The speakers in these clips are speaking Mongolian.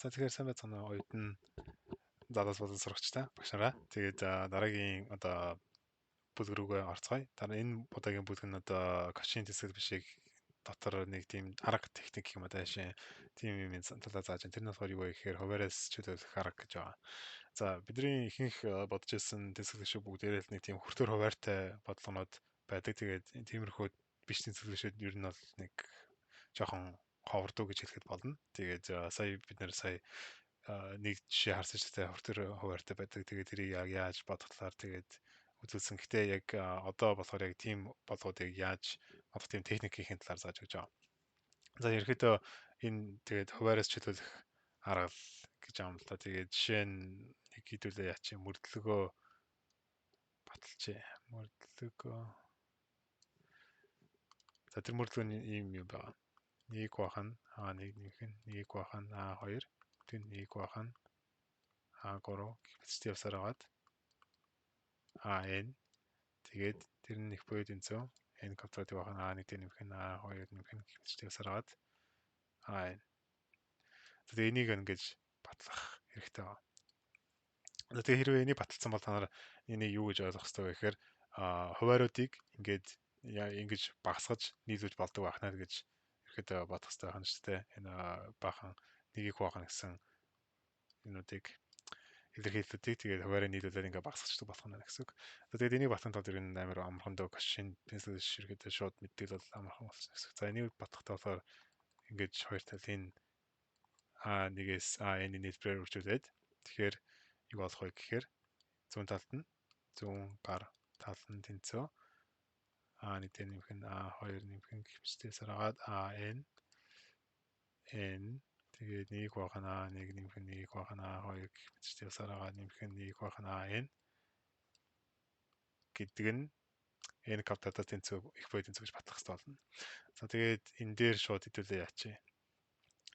За, тэгэхээр сайн байцгаана уу, оюутан залуус болон сурагчдаа, багш нараа. Тэгээд дараагийн одоо бүлэг рүүгээ орцгоё. Дараа энэ удаагийн бүлэг нь одоо Кошийн тэнцэтгэл бишийг дотор нэг тийм арга техник гэх юм уу дайшин тийм юм талаа зааж байна. Тэр нь болохоор юу вэ гэхээр хуваараас чөлөөлөх арга гэж байгаа. За, бидний ихэнх бодож ирсэн тэнцэтгэл бишүүд бүгдээрээ л нэг тийм хүртээр хуваартай бодлогонууд байдаг. Тэгээд тиймэрхүү биш тэнцэтгэл бишүүд ер нь бол нэг жоохон ховордуу гэж хэлэхэд болно. Тэгээд сая бид нэр сая нэг жишээ харсан ч гэдэг хүртээр хуваартай байдаг. Тэгээд тэрийг яг яаж бодох талаар тэгээд үзүүлсэн. Гэтэ яг одоо болохоор яг тийм бодлогоодыг яаж бодох тийм техникийн талаар зааж өгч байгаа. За, ерөөхдөө энэ тэгээд хуваараас чөлөөлөх арга гэж юм л та. Тэгээд жишээ нь нэг хэдүүлээ яачих мөрдлөгөө баталчээ. Мөрдлөгөө. За, тэр мөрдлөгөө нь ийм юм байна. 1 бах нь А1 нэмэх нь 1 бах нь А2 тэр 1 бах нь А3 гэх мэтчтэй явсаар хагаад АН, тэгээд тэр нь их буюу тэнцүү n квадрат бах нь А1 дээр нэмэх нь А2 нэмэх нь гэх мэтчтэй явсаар хагаад АН. Тэгээд энийг ингэж батлах хэрэгтэй байна. Тэгээд хэрвээ энийг баталсан бол та нар энийг юу гэж ойлгох ёстой вэ гэхээр хуваариудыг ингээд ингэж багасгаж нийлүүлж болдог байх наа гэж ихэд бодох хэрэгтэй байна шүү дээ. Энэ баахан нэгийг хуваах гэсэн юмнуудыг, илэрхийллүүдийг тэгээд хуваараа нийлүүлээд ингээ багасгачдаг болох нь гэсэн үг. Тэгээд энийг батлахын тулд ер нь амар амархан дөө шин пенсэл ширхэгдээ шууд мэддэг бол амархан болсон гэсэн. За, энийг батлахтаа болохоор ингэж хоёр талын А1-ээс А-ны нийлбэрээр үржүүлээд, тэгэхээр юу болох вэ гэхээр зүүн талд нь зүүн гар тал нь тэнцүү А1 дээр нэмэх нь А2 нэмэх нь гэх мэтээс агаад АН N, тэгээд 1 бага нь А1 нэмэх нь 1 бага нь А2 гэх мэтээс агаад нэмэх нь 1 бага нь АН гэдэг нь n квадратаас тэнцүү их буюу тэнцүү гэж батлах хэрэгтэй болно. За, тэгээд энэ дээр шууд хэдүүлээ яачи.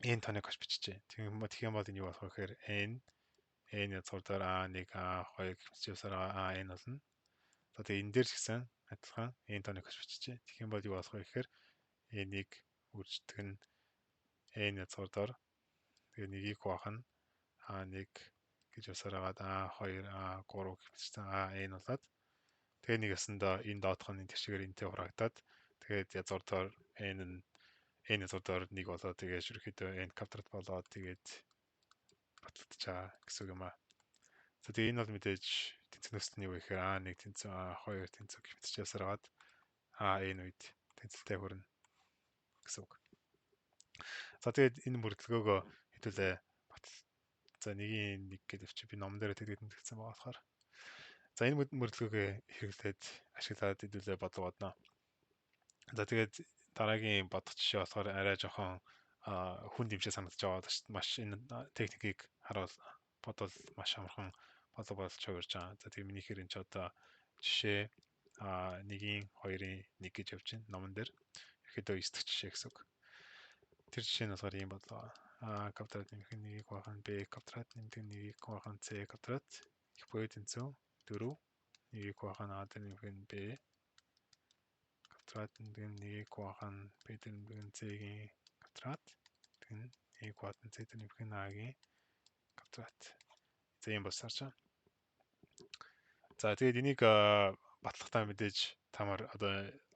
N тоног кош биччихье. Тэгэх юм бол энэ юу болох вэ гэхээр n n язгуур дээр А1 А2 гэх мэтээс АН болно. За, тэгээд энэ дээр ч гэсэн адилхан n тоног кош биччихье. Тэгэх юм бол юу болох вэ гэхээр n-ийг үрждэг нь n язгуур доор тэгээ нэгийг хуваах нь А1 гэж явсаар хагаад А2 А3 гэх мэтчилэн АН болоод, тэгээ нэг ясандаа энэ доодох нь тэр чигээр энтэй хураагдаад, тэгээд язгуур доор n нь n язгуур доор 1 болоод, тэгээд ерөөхдөө n квадрат болоод тэгээд батлагдчихаа гэсэн үг юм аа. За, тэгээ энэ бол мэдээж тэнцэх нөхцөл нь юу вэ гэхээр А1 тэнцүү А2 тэнцүү гэх мэтчилэн явсаар хагаад АН үед тэнцэлтэй хүрнэ гэсэн үг. За, тэгээд энэ мөрдлөгөөгөө хэдүүлээ батал. За, нэгийн нэг гэдэг чи би номон дээр тэгээд тэмдэглэсэн байгаа болохоор. За, энэ мөрдлөгөөгөө хэрэглээд ашиглаад хэдүүлээ бодлого бодно. За, тэгээд дараагийн бодох жишээ болохоор арай жоохон хүн дэмжээ санагдаж байгаа. Маш энэ техникийг харуул бодвол маш амархан бодлого болж хувирж байгаа. За, тэгээд минийхээр энэ ч одоо жишээ нэгийн хоёрын нэг гэж явж байна номон дээр. Ерхэд 9 дахь жишээ гэсэн үг. Тэр жишээ нь болохоор ийм бодлого. А квадрат нэмэх нь 1 хуваах нь Б квадрат нэмдэг 1 хуваах нь С квадрат их буюу тэнцүү 4 1 хуваах нь А дээр нэмэх нь Б квадрат нэмдэг нь 1 хуваах нь Б дээр нэмдэг нь С-ийн квадрат тэгнэ 1 хуваах нь С дээр нэмэх нь А-гийн квадрат. За, ийм болж сарж байгаа. За, тэгээд энийг батлахтаа мэдээж тамар одоо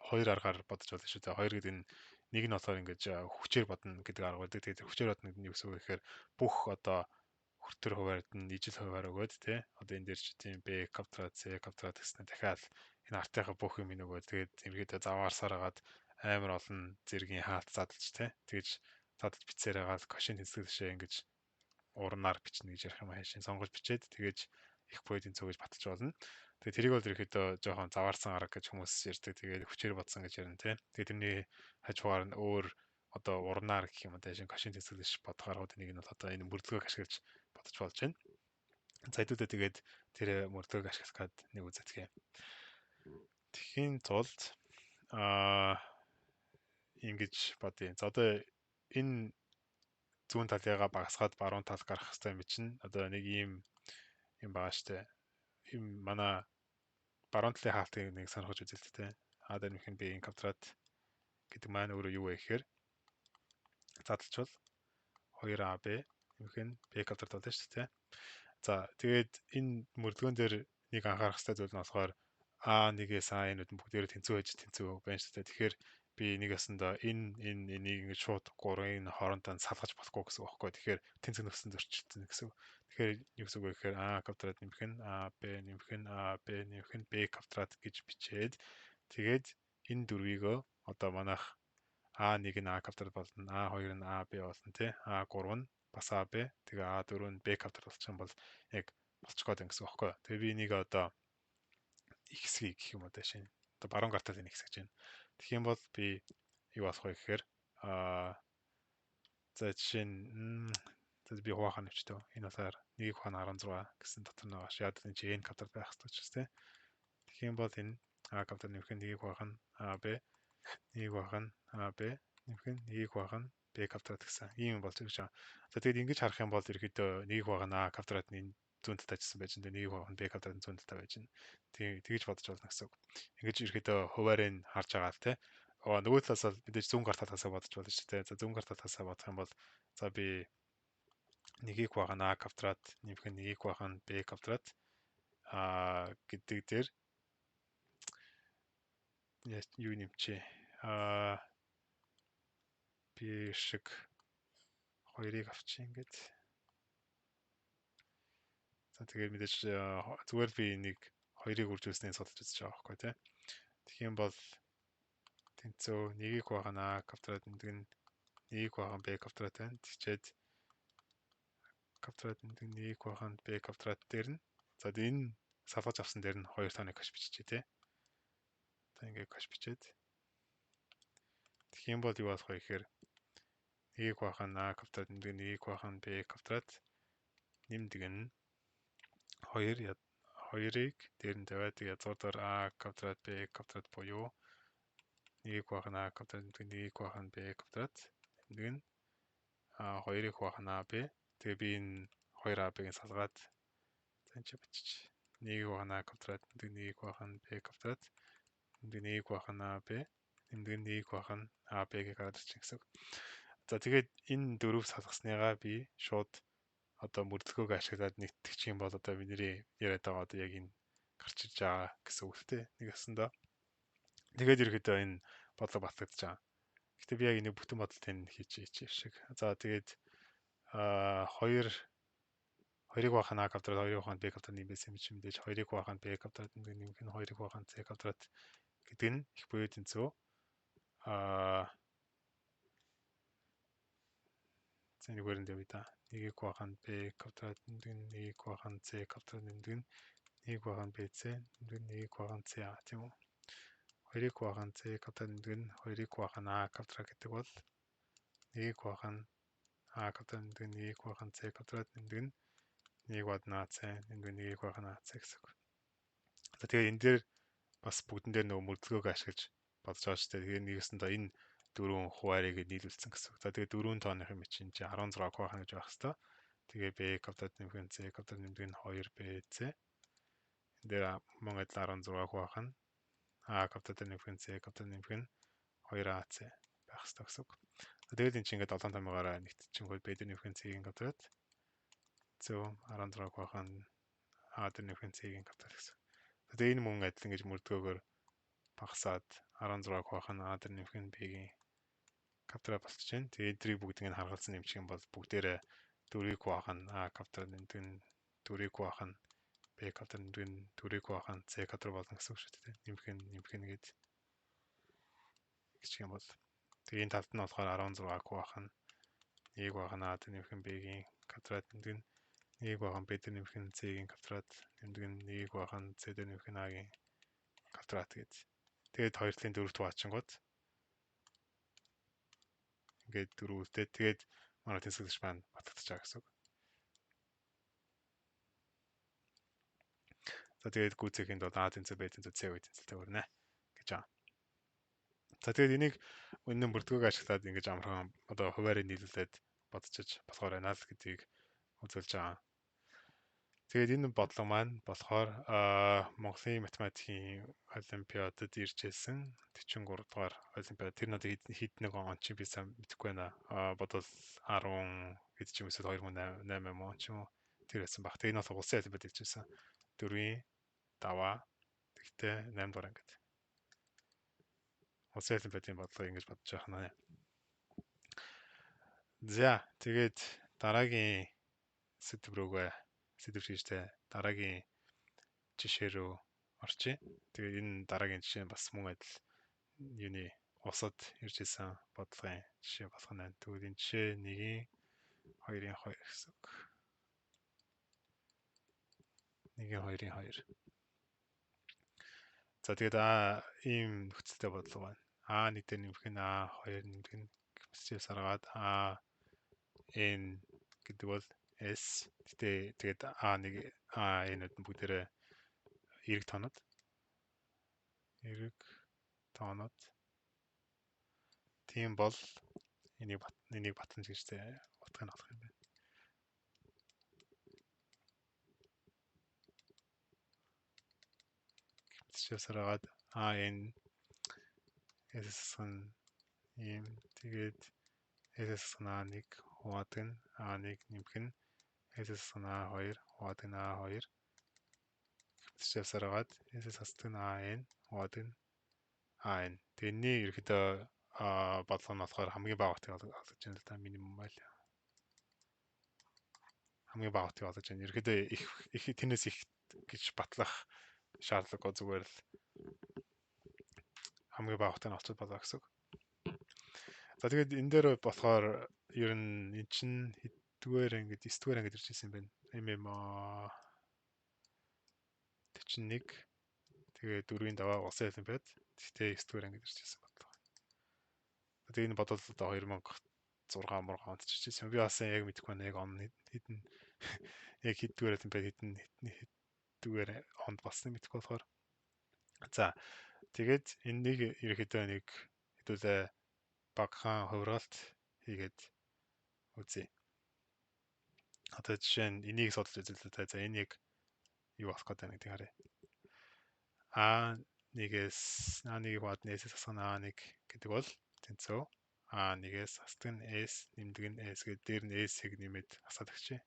хоёр аргаар бодож болно шүү дээ. Хоёр гэдэг нь нэг нь болохоор ингэж хүчээр бодно гэдэг арга байдаг. Тэгээд хүчээр бодно гэдэг нь юу гэсэн үг вэ гэхээр бүх одоо хүртэр хуваарьд нь ижил хуваар өгөөд, тий. Одоо энэ дээр чи тийм B квадрат C квадрат гэснээр дахиад энэ артынхаа бүх юм өгөөд, тэгээд ерөөдөө заваарсаар хагаад амар олон зэргийн хаалт задлж, тий. Тэгэж задлж бичсээр хагаад Кошийн тэнцвэр жишээ ингэж урнаар бичнэ гэж ярих юм хайшин сонгож бичээд тэгэж их буюу тэнцүү гэж баталж болно. Тэгээд тэрийг бол ерөөхдөө жоохон заваарсан арга гэж хүмүүс ярьдаг. Тэгээд хүчээр бодсон гэж ярина, тий. Тэгээд тэрний хажуугаар нь өөр одоо урнаар гэх юм уу дайшин Кошийн тэнцвэрлэж бодох аргуудын нэг нь бол одоо энэ мөрдлөгөөг ашиглаж бодож болж байна. За, хэдүүлээ тэгээд тэр мөрдлөгөөг ашиглах гээд нэг үзэтгэе. Тэхийн тулд ингэж бодъё. За, одоо энэ зүүн талыгаа багасгаад баруун тал гаргах хэрэгтэй юм чинь одоо нэг ийм юм байгаа штэ. Ийм манай баруун талын хаалтыг нэг сонирхож үзэл тэ. А дээр нэмэх нь B-ийн квадрат гэдэг маань өөрөө юу вэ гэхээр задлчвал 2AB нэмэх нь B квадрат болно шүү дээ. За тэгээд энэ мөрдгөн дээр нэг анхаарах хэрэгтэй зүйл нь болохоор А1-ээс А-н-үүд нь бүгдээрээ тэнцүү байж тэнцүү байна шүү дээ. Тэгэхээр би нэг ясандаа энэ энийг ингэж шууд 3-ын хоорондоо салгаж болохгүй гэсэн үг байхгүй. Тэгэхээр тэнцэг нөхцөл зөрчилдсөн гэсэн үг. Тэгэхээр юу гэсэн үг вэ гэхээр А квадрат нэмэх нь А Б нэмэх нь А Б нэмэх нь Б квадрат гэж бичээд тэгээд энэ дөрвийгөө одоо манайх А1 нь А квадрат болно, А2 нь А Б болно тий. А3 нь бас А Б, тэгээ А4 нь Б квадрат болчих юм бол яг болчих гээд гэсэн үг байхгүй. Тэгээ би энийг одоо их хэсгийг гэх юм уу даа шинэ. Одоо баруун гартал энэ хэсэг чинь. Тэгэх юм бол би юу болох вэ гэхээр за жишээ нь за би хуваахаа нэвчтэй. Энэ болохоор 1-ийг хуваана 16 гэсэн дотор нь байгаа ш. Яг энэ чинь n квадрат байх хэрэгтэй ч тийм. Тэгэх юм бол энэ а квадрат нэмэх нь 1-ийг хуваах нь а б 1-ийг хуваах нь а б нэмэх нь 1-ийг хуваах нь б квадрат гэсэн ийм болж ирж байгаа. За тэгээд ингэж харах юм бол ерөөдөө 1-ийг хуваах нь а квадрат нь зүүн талд ажилласан байж энэ 1-ийг хуваах нь б квадрат нь зүүн талд байж байна. Тэгж бодож болно гэсэн үг. Ингэж ерөөдөө хуваарийг харж байгаа л тий. Нөгөө талаас бол мэдээж зүүн гар талаасаа бодож болно шүү дээ. За зүүн гар талаасаа бодох юм бол за би 1-ийг хуваах нь а квадрат нэмэх нь 1-ийг хуваах нь б квадрат гэдэг дээр юу нэмчээ. Би шиг 2-ыг авчих ингээд. За тэгээд мэдээж зүгээр л би энийг 2-ыг үржүүлснийг судалж үзэж байгаа байхгүй тий. Тэгэх юм бол тэнцөө 1-ийг хуваах нь а квадрат нэмдэг нь 1-ийг хуваах нь б квадрат байна. Тэгчээд квадрат нэмдэг нь 1-ийг хуваах нь б квадрат дээр нь за энэ салгаж авсан дээр нь 2 тооны каш биччихье тий. За ингээд каш бичээд тэгэх юм бол юу болох вэ гэхээр 1-ийг хуваах нь а квадрат нэмдэг нь 1-ийг хуваах нь б квадрат нэмдэг нь 2 2-ыг дээр нь тавиад язгуур а квадрат б квадрат буюу 1-ийг хуваах нь а квадрат нэмдэг нь 1-ийг хуваах нь б квадрат нэмдэг нь 2-ыг хуваах нь а б. Тэгээ би энэ 2а-б-г салгаад за энэ чи бичиж 1-ийг хуваах нь а квадрат нэмдэг нь 1-ийг хуваах нь б квадрат нэмдэг нь 1-ийг хуваах нь а б нэмдэг нь 1-ийг хуваах нь а б-г гараад ирчих гэсэн. За тэгээд энэ дөрөв салгасныгаа би шууд одоо мөрдлөгөөг ашиглаад нэгтгэх юм бол одоо бидний яриад байгаа одоо яг энэ гарч ирж байгаа гэсэн үг л дээ. Нэг ясандаа. Тэгээд ерөөхдөө энэ бодлого батлагдаж байгаа. Гэтэ би яг энийг бүтэн бодолт энэ хийж шиг. За тэгээд 2-ыг хуваах нь а квадрат 2-ыг хуваах нь б квадрат нэмээс юм чи мэдээж 2-ыг хуваах нь б квадрат нэмэх нь 2-ыг хуваах нь c квадрат гэдэг нь их буюу тэнцүү за нэгвэр нь тавья да. 1-ийг хуваах нь b квадрат нэмдэг нь 1-ийг хуваах нь c квадрат нэмдэг нь 1-ийг хуваах нь bc нэмдэг нь 1-ийг хуваах нь ca тийм үү. 2-ыг хуваах нь c квадрат нэмдэг нь 2-ыг хуваах нь a квадрат гэдэг бол 1-ийг хуваах нь а квадрат нэмдэг нь 1-ийг хуваах нь c квадрат нэмдэг нь 1-ийг хуваах нь ac нэмдэг нь 1-ийг хуваах нь ac гэсэн үг. За тэгээд энэ дээр бас бүгдэн дээр нөгөө мөрдлөгөөг ашиглаж бодож байгаа шүү дээ. Тэгээд нэгэсэндээ энэ дөрвөн хуваарийг нийлүүлсэн гэсэн үг. За тэгээд дөрвөн тооных юм чинь 16 хуваах гэж байх хэвээр. Тэгээ b квадрат нэмэх нь c квадрат нэмдэг нь 2bc. Энэ дээр мөн адил 16 хуваах нь а квадрат нэмэх нь c квадрат нэмэх нь 2ac байх хэвээр гэсэн үг. Тэгээд энэ чинь ингээд 7 томьёогоороо нэгтчихэнгүүт b дээр нэмэх нь c-ийн квадрат зөв 16 хуваах нь а дээр нэмэх нь c-ийн квадрат гэсэн. Тэгээд энэ мөн адил ингэж мөрдгөөгөөр багасаад 16 хуваах нь а дээр нэмэх нь b-ийн квадрат болчихж байна. Тэгээд эдрийг бүгдийг нь харгалзан нэмчих юм бол бүгдээрээ 4-ийг хуваах нь а квадрат нэмдэг нь 4-ийг хуваах нь b квадрат нэмдэг нь 4-ийг хуваах нь c квадрат болно гэсэн үг шүү дээ. Нэмэх нь нэмэх нь гээд гэх юм бол тэгээ энэ талд нь болохоор 16 хуваах нь 1-ийг хуваах нь а дээр нэмэх нь b-ийн квадрат нэмдэг нь 1-ийг хуваах нь b дээр нэмэх нь c-ийн квадрат нэмдэг нь 1-ийг хуваах нь c дээр нэмэх нь a-гийн квадрат гээд. Тэгээд хоёр талын дөрөвт хуваачингууд ингээд дөрвөлтэй. Тэгээд манай тэнцвэрлэгч маань батлагдаж байгаа гэсэн үг. За тэгээд гүйцэхийн тулд А тэнцүү Б тэнцүү С тэнцэлтэй өрнө гэж байгаа. За тэгээд энийг үнэн мөрдгөөг ашиглаад ингэж амархан одоо хуваарийг нийлүүлээд бодчихож болохоор байна л гэдгийг үзүүлж байгаа. Тэгээд энэ бодлого маань болохоор Монголын математикийн олимпиадад ирж байсан 43 дугаар олимпиад. Тэр надад хэд нэг он чи би сайн мэдэхгүй байна. Бодвол 10 хэд ч юм эсвэл 2008 он ч юм уу тэр байсан баг. Тэгээд энэ бол улсын олимпиад ирж байсан. 4-ийн даваа тэгтээ 8 дугаар ангид. Улсын олимпиадын бодлого ингэж бодож байгаа нэ. За тэгээд дараагийн сэдв рүүгээ сэдв шийдтэй дараагийн жишээ рүү орчие. Тэгээд энэ дараагийн жишээ бас мөн адил юуны усад ирж исэн бодлогын жишээ болох нь байна. Тэгвэл энэ жишээ 1-ийн 2-ын 2 гэсэн үг. 1-ийн 2-ын 2. За тэгээд ийм нөхцөлтэй бодлого байна. А1 дээр нэмэх нь А2 нэмэх нь гэмсчээс аргаад А N гэдэг бол S. Гэтэ тэгээд А1 А N-үүд нь бүгдээрээ эерэг тоонууд. Эерэг тоонууд. Тийм бол энийг батлан гэж тэ утгыг нь олох юм байна. Гэмсчээс аргаад А N S нь ийм тэгээд S нь А1 хуваадаг нь А1 нэмэх нь S нь А2 хуваадаг нь А2 гэмсчээс аргаад S хасдаг нь АН хуваадаг нь АН. Тэгээ энэний ерөөхдөө бодлого нь болохоор хамгийн бага утгыг олгож байна л да, минимум айл. Хамгийн бага утгыг олгож байна. Ерөөхдөө их тэрнээс их гэж батлах шаардлагагүй, зүгээр л хамгийн бага утгыг олцод болоо гэсэн үг. За тэгээд энэ дээр болохоор ер нь эн чинь хэддүгээр ангид 9-р ангид ирж ирсэн юм байна. ММА 41 тэгээ 4-ийн даваа улсын олимпиад. Гэхдээ 9-р ангид ирж ирсэн бодлого. Тэгээ энэ бодвол одоо 2006 онд ч ирж ирсэн. Би бас яг мэдэхгүй байна. Яг он хэдэн яг хэддүгээр олимпиад хэдэн хэддүгээр онд болсон мэдэхгүй болохоор. За тэгээд энэ нэг ерөөхдөө нэг хэдүүлээ багахан хувиргалт хийгээд үзье. Одоо жишээ нь энийг судалж үзэлээ та. За энэ яг юу болох гэдэг нэг харъя. А1-ээс А1-ийг хуваад S-ээс хасах нь А1 гэдэг бол тэнцүү А1-ээс хасдаг нь S нэмдэг нь S гэдэг дээр нь S-ийг нэмээд хасаад өгчээ.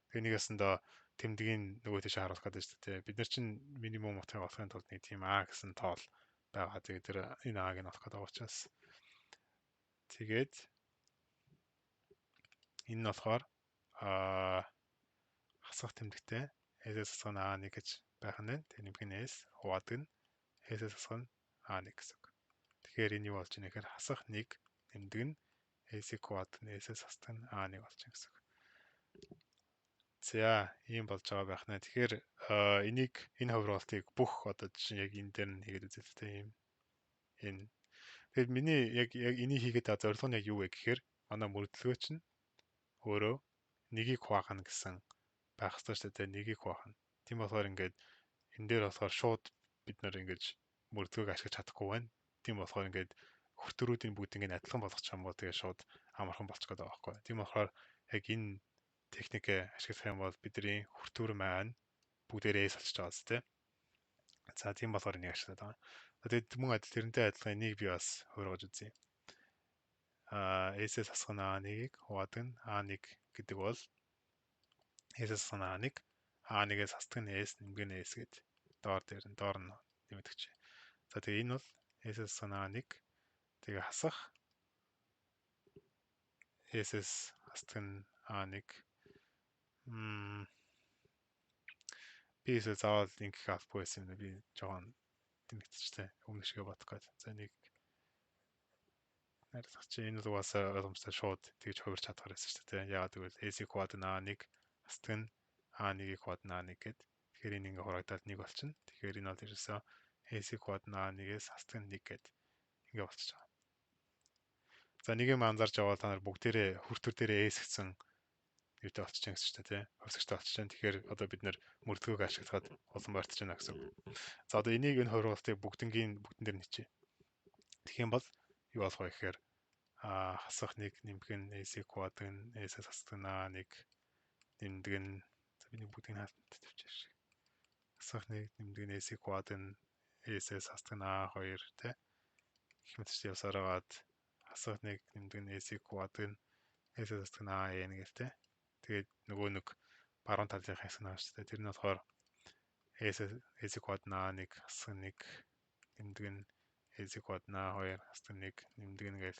Тэгээ нэг ясандаа тэмдгийн нөгөө тийш харуулах гэдэг шүү дээ. Бид нар чинь минимум утгыг олохын тулд нэг тийм А гэсэн тоол байгаа. Тэгээ тэр энэ А-г нь олох гэдэг учраас тэгээд энэ нь болохоор хасах тэмдэгтэй S-ээс хасах нь А1 гэж байх нь байна. Тэгээ нэмэх нь S хуваадаг нь S-ээс хасах нь А1 гэсэн үг. Тэгэхээр энэ юу болж байна гэхээр хасах 1 нэмдэг нь S-ийг хуваадаг нь S-ээс хасдаг нь А1 болж байна гэсэн үг. За ийм болж байгаа байх нэ. Тэгэхээр энийг энэ хувиргалтыг бүх одоо жишээ яг энэ дээр нь хийгээд үзэл тэ ийм энэ. Тэгэхээр миний яг энийг хийгээд байгаа зорилго нь яг юу вэ гэхээр манай мөрдлөгөө чинь өөрөө нэгийг хуваах нь гэсэн байх ёстой шүү дээ. Нэгийг хуваах нь. Тийм болохоор ингээд энэ дээр болохоор шууд бид нар ингэж мөрдлөгөөг ашиглаж чадахгүй байна. Тийм болохоор ингээд хүртүүрүүдийн бүгд ингээд адилхан болгочих юм бол тэгээ шууд амархан болчих гээд байгаа байхгүй. Тийм болохоор яг энэ техникээ ашиглах юм бол бидний хүртүүр маань бүгдээрээ S болчихж байгаа зү тэ. За тийм болохоор энийг ашиглаад байгаа. Тэгээд мөн адил тэрнтэй адилхан энийг би бас хувиргаж үзье. S-ээс хасах нь А1-ийг хуваадаг нь А1 гэдэг бол S-ээс хасах нь А1, А1-ээс хасдаг нь S нэмэг нь S гэд доор дээр нь доор нь нэмэгдэж. За тэгээ энэ бол S-ээс хасах нь А1 тэгээ хасах S-ээс хасдаг нь А1. Би эсвэл заавал ингэх албагүй байсан юм да. Би жоохон тэмэгдчихтэй. Өмнөх шигээ бодох гээд. За энийг найрлах чи энэ бол угаасаа ойлгомжтой шууд тэгж хувирч чадхаар байсан шүү дээ. Яагаад гэвэл S-ийг хуваад нь А1 хасдаг нь А1-ийг хуваад нь А1 гэд. Тэгэхээр энэ ингээ хураагдаад 1 болчихно. Тэгэхээр энэ бол ерөөсөө S-ийг хуваад нь А1-ээс хасдаг нь 1 гэд ингээ болчихж байгаа. За нэг юм анзаарч явбал та нар бүгдээрээ хүртүр дээрээ S гэсэн юутай болчихж байгаа гэсэн чинь тий. Хувьсагчтай болчихж байна. Тэгэхээр одоо бид нэр мөрдлөгөөг ашиглахад улам ойртож байна гэсэн үг. За одоо энийг энэ хувиргалтыг бүгднгийн бүгдэн дээр нэчээ. Тэгэх юм бол юу болох вэ гэхээр хасах 1 нэмэх нь S-ийг хуваадаг нь S-ээс хасдаг нь А1 нэмдэг нь. Би нэг бүгдийг хаалтанд тавьчих шиг. Хасах 1 нэмдэг нь S-ийг хуваадаг нь S-ээс хасдаг нь A2 тий. Гэх мэт чинь явсаар байгаад хасах 1 нэмдэг нь S-ийг хуваадаг нь S-ээс хасдаг нь A N гэл тий. Тэгээд нөгөө нэг баруун талын хэсэг нь шүү дээ. Тэр нь болохоор S-ийг хуваадаг нь A1 хасах 1 нэмдэг нь S-ийг хуваадаг нь A2 хасдаг 1 нэмдэг нь гэл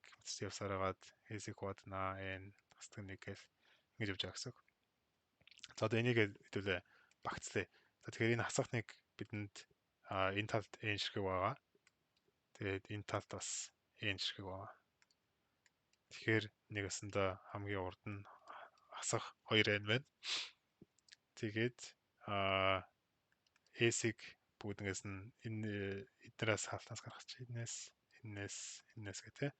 гэх мэт чинь явсаар байгаад S-ийг хуваадаг нь A N хасдаг 1 гэл ингэж явж байгаа гэсэн үг. За одоо энийг хэдүүлээ багцлаа. За тэгэхээр энэ хасах 1 бидэнд энэ талд n ширхэг байгаа. Тэгээд энэ талд бас n ширхэг байгаа. Тэгэхээр нэг өсөндөө хамгийн урд нь хасах 2n байна. Тэгээд S-ийг бүгднээс нь энэ эднээс хаалтнаас гаргачих. Энээс, энээс, энээс гэх тээ.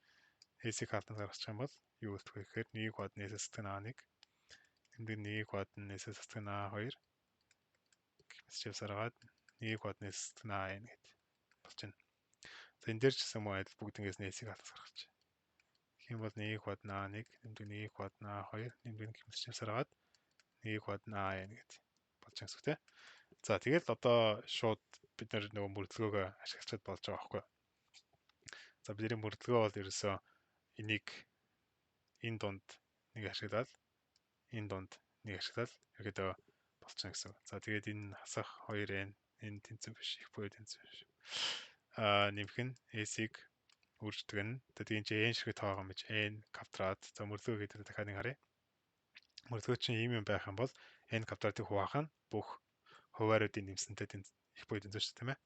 S-ийг хаалтнаас гаргачих юм бол юу үлдэх вэ гэхээр 1-ийг хуваад S-ээс хасдаг нь A1. Энд 1-ийг хуваад S-ээс хасдаг нь A2. Гэх мэт явсаар байгаад 1-ийг хуваад S-ээс хасдаг нь AN гэд болчихно. За энэ дээр ч гэсэн мөн адил бүгднээс нь S-ийг хаалтнаас гаргачих. Гэх юм бол 1-ийг хуваад нь A1, нэмдэг 1-ийг хуваад нь A2, нэмдэг гэх мэт явсаар байгаад 1-ийг хуваад нь AN гэд болж байгаа гэсэн үг тийм. За тэгэл одоо шууд бид нар нөгөө мөрдлөгөөгөө ашиглахад болж байгаа байхгүй. За бидний мөрдлөгөө бол ерөөсөө энийг энэ дунд нэг ашиглаад энэ дунд нэг ашиглаад ерөөдөө болчихно гэсэн. За тэгээд энэ хасах 2n энэ тэнцэн биш, их буюу тэнцэн биш. Нэмэх нь s-ийг үрждэг нь. Тэгээд энэ чинь n ширхэг тоогоо мэж n квадрат. За мөрдлөгөө гэдэг дахиад нэг харъя. Мөрдлөгөө чинь ийм юм байх юм бол n квадратыг хуваах нь бүх хувааруудын нэмсэнтэй их буюу тэнцэн шүү дээ, тийм ээ.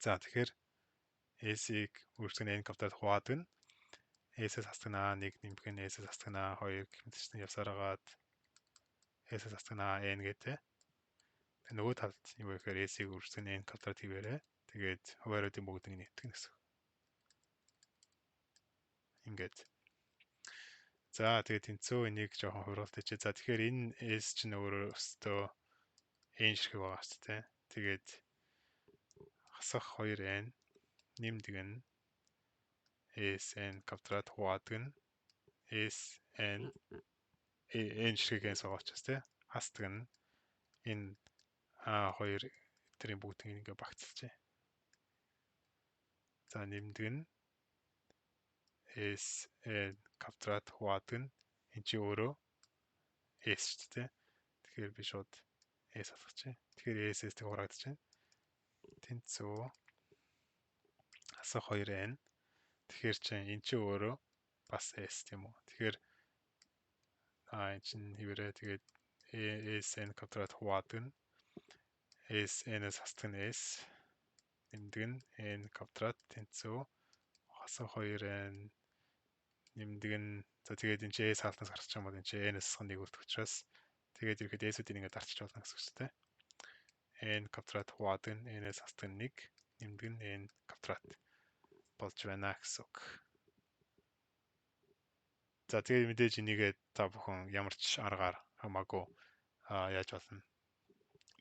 За тэгэхээр s-ийг үрждэг нь n квадрат хуваадаг нь S-ээс хасдаг нь A1 нэмэх нь S-ээс хасдаг нь A2 гэх мэт чинь явсаар байгаад S-ээс хасдаг нь AN гэдэг. Тэгээ нөгөө талд юу вэ гэхээр S-ийг үрждэг нь N квадрат хийвээрээ. Тэгээд хувааруудын бүгдийг нэгтгэх нь гэсэн. Ингээд. За тэгээд тэнцүү энийг жоохон хувиргалт хийчихье. За тэгэхээр энэ S чинь өөрөө өстөө N ширхэг байгаа шүү дээ. Тэгээд хасах 2N нэмдэг нь SN квадрат хуваадаг нь SN N ширхэг S байгаа учраас тий хасдаг нь энэ A2 тэрийн бүгдийг ингээ багцлжээ. За нэмдэг нь SN квадрат хуваадаг нь энэ чи өөрөө S шүү дээ. Тэгэхээр би шууд S болгочих. Тэгэхээр S S-тэй хураагдчихэв. Тэнцүү хасах 2N. Тэгэхээр чинь эн чинь өөрөө бас S тийм үү. Тэгэхээр энэ чинь хэвээрээ тэгээд SN квадрат хуваадаг нь SN-ээс хасдаг нь S нэмдэг нь N квадрат тэнцүү хасах 2N нэмдэг нь. За тэгээд энэ чинь S хаалтнаас гарчих юм бол энэ чинь N-ээс хасах нэг үлдэх учраас тэгээд ерхэд S-үүдийг ингээд дарчиж болно гэсэн үг шүү дээ. N квадрат хуваадаг нь N-ээс хасдаг нь 1 нэмдэг нь N квадрат болж байна гэсэн үг. За тэгээд мэдээж энийгээ та бүхэн ямар ч аргаар хамаагүй яаж болно?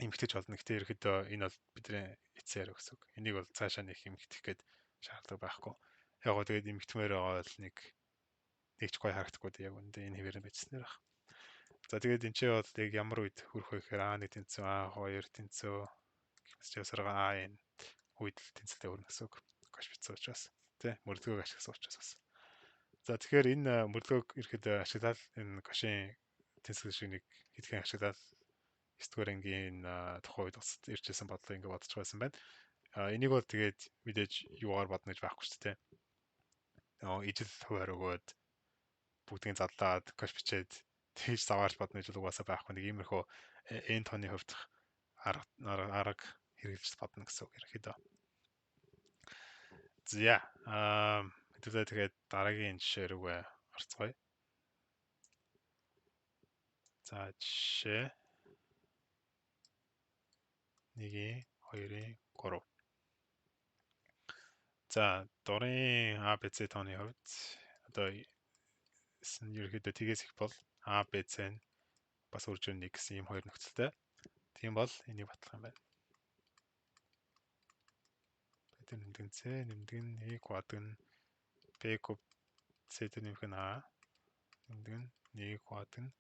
Эмхтэж болно. Гэтэ ерөөхдөө энэ бол бидний эцсийн хариу гэсэн үг. Энийг бол цаашаа нэг эмхтэх гээд шаардлага байхгүй. Яг гоо тэгээд эмхтмээр байгаа бол нэг ч гоё харагдахгүй яг үүндээ энэ хэвээр байжснээр баг. За тэгээд энэ чинь бол яг ямар үед хүрэх вэ гэхээр А1 тэнцүү А2 тэнцүү гэх мэт явсараа А n үед л тэнцэлтэй өрнө гэсэн үг. Гош бичсэн учраас тий мөрдлөгөөг ашигласан учраас бас. За тэгэхээр энэ мөрдлөгөөг ирэхэд ашиглаад энэ Кошийн тэнцвэр шиг нэг хэдхэн ашиглаад 9 дугаар ангийн тухайн үед бас иржсэн бодлоо ингэ бодож байсан байна. Энийг бол тэгээд мэдээж юугаар бодно гэж байхгүй шүү дээ. Ижил хуваар өгөөд бүгдийг задлаад кош бичээд тэгж заваарч бодно гэж угаасаа байхгүй. Нэг иймэрхүү энэ тооны хувьд арга хэрэгжилж бодно гэсэн үг ерөнхийдөө. За хэдүүлээ тэгээд дараагийн жишээ рүүгээ орцгоё. За жишээ 1 2 3. За дурын А Б С тооны хувьд одоо ерөнхийдөө тгээс их бол А Б С нь бас үржин 1 гэсэн ийм хоёр нөхцөлтэй. Тийм бол энийг батлах юм байна. Б дээр нэмдэг нь С, нэмдэг нь 1 квадрат нь Б куб С дээр нэмэх нь А, нэмдэг нь 1 квадрат нь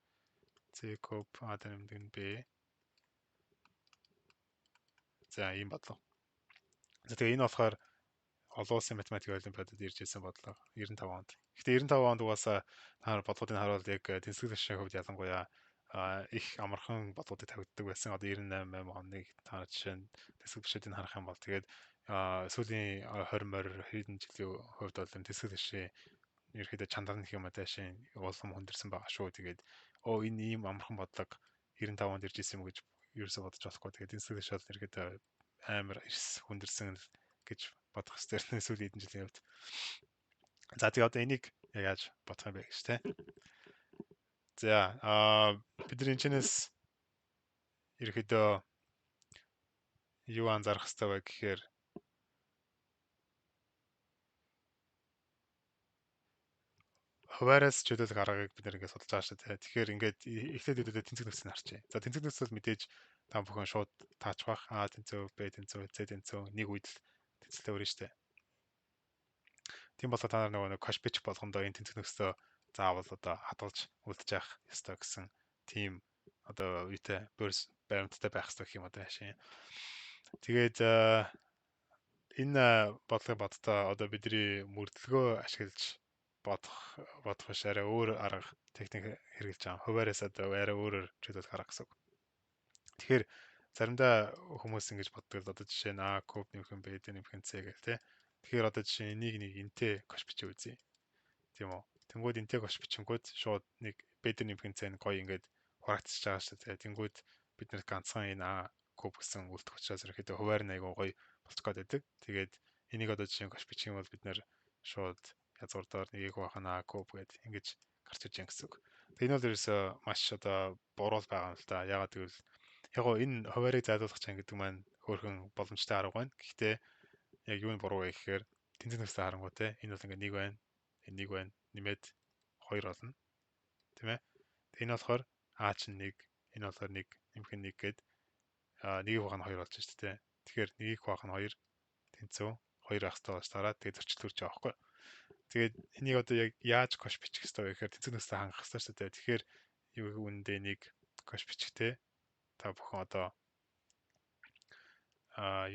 C куб А дээр нэмдэг нь B. За ийм бодлого. За тэгээ энэ болохоор олон улсын математикийн олимпиадад ирж ирсэн бодлого 95 онд. Гэхдээ 95 онд угаасаа та нар бодлогыг харуул яг тэнцвэрлэх шашин хувьд ялангуяа их амархан бодлогыг тавигддаг байсан. Одоо 98 оныг та нар жишээ нь тэнцвэрлэх шашин харах юм бол тэгээд сүүлийн 20 морь хэдэн жилийн хувьд бол тэнцвэрлэх шашин ерөөхдөө чанар нь юм аашийн улам хүндэрсэн байгаа шүү. Тэгээд энэ ийм амархан бодлого 95 онд ирж ирсэн юм гэж ерөөсөө бодож болохгүй. Тэгээд тэнцвэрлэх шашин бол ерөөхдөө амар эрс хүндэрсэн гэж бодох хэрэгтэй сүүлийн хэдэн жилийн хувьд. За тэгээ одоо энийг яаж бодох юм бэ гэж те. За бид нар энэчнээс ерөөхдөө юу анзаарах хэрэгтэй вэ гэхээр хуваараас чөлөөлөх аргыг бид нар ингээд судалж байгаа шүү дээ. Тэгэхээр ингээд эхлээд хэдүүлээ тэнцэг нөхцөлийг харчээ. За тэнцэг нөхцөл мэдээж та бүхэн шууд таачих бах. А тэнцүү, Б тэнцүү, С тэнцүү нэг үед л тэнцэлтэй өрнө шүү дээ. Тийм болоо та нар нөгөө кош бичих болгондоо энэ тэнцэг нөхцөлөө заавал одоо хадгалж үлдэж явах ёстой гэсэн тийм одоо юутай бөрс баримттай байх ёстой гэх юм одоо яашин. Тэгээд энэ бодлогын боддоо одоо бидний мөрдлөгөө ашиглаж бодох биш арай өөр арга техник хэрэглэж байгаа. Хуваараас одоо арай өөрөөр чөлөөлөх арга гэсэн үг. Тэгэхээр заримдаа хүмүүс ингэж боддог л одоо жишээ нь А куб нэмэх нь Б нэмэх нь С гэл те. Тэгэхээр одоо жишээ энийг нэг энтэй кош бичээ үзье. Тийм үү? Тэнгүүд энтэй кош бичингүүд шууд нэг Б дээр нэмэх нь С нь гоё ингээд хураагдчихж байгаа шүү дээ. Тэнгүүд бид нэр ганцхан энэ А куб гэсэн үлдэх учраас ерөнхийдөө хуваар нь айгуу гоё болчих гээд байдаг. Тэгээд энийг одоо жишээ нь кош бичих юм бол бид нэр шууд язгуур доор нэгийг хуваах нь А куб гэд ингэж гарч иж гэн гэсэн үг. Тэгээд энэ бол ерөөсөө маш одоо буруу байгаа юм л да. Ягаад гэвэл яг гоо энэ хуваарийг зайлуулах чан гэдэг маань хөөрхөн боломжтой арга байна. Гэхдээ яг юу нь буруу вэ гэхээр тэнцэг нөхцөл харангуй те энэ бол ингээ 1 байна. Энэ 1 байна. Нэмээд 2 болно. Тийм ээ. Энэ болохоор А чинь 1, энэ болохоор 1, нэмэх нь 1 гээд 1-ийг хуваах нь 2 болж шүү дээ. Тэгэхээр 1-ийг хуваах нь 2 тэнцүү 2 байх хэрэгтэй болж тараад тэгээд зөрчил төрж байгаа байхгүй. Тэгээд энийг одоо яг яаж кош бичих хэрэгтэй вэ гэхээр тэнцэг нөхцөлөө хангах хэрэгтэй шүү дээ. Тэгэхээр юу үүндээ нэг кош бичихтэй та бүхэн одоо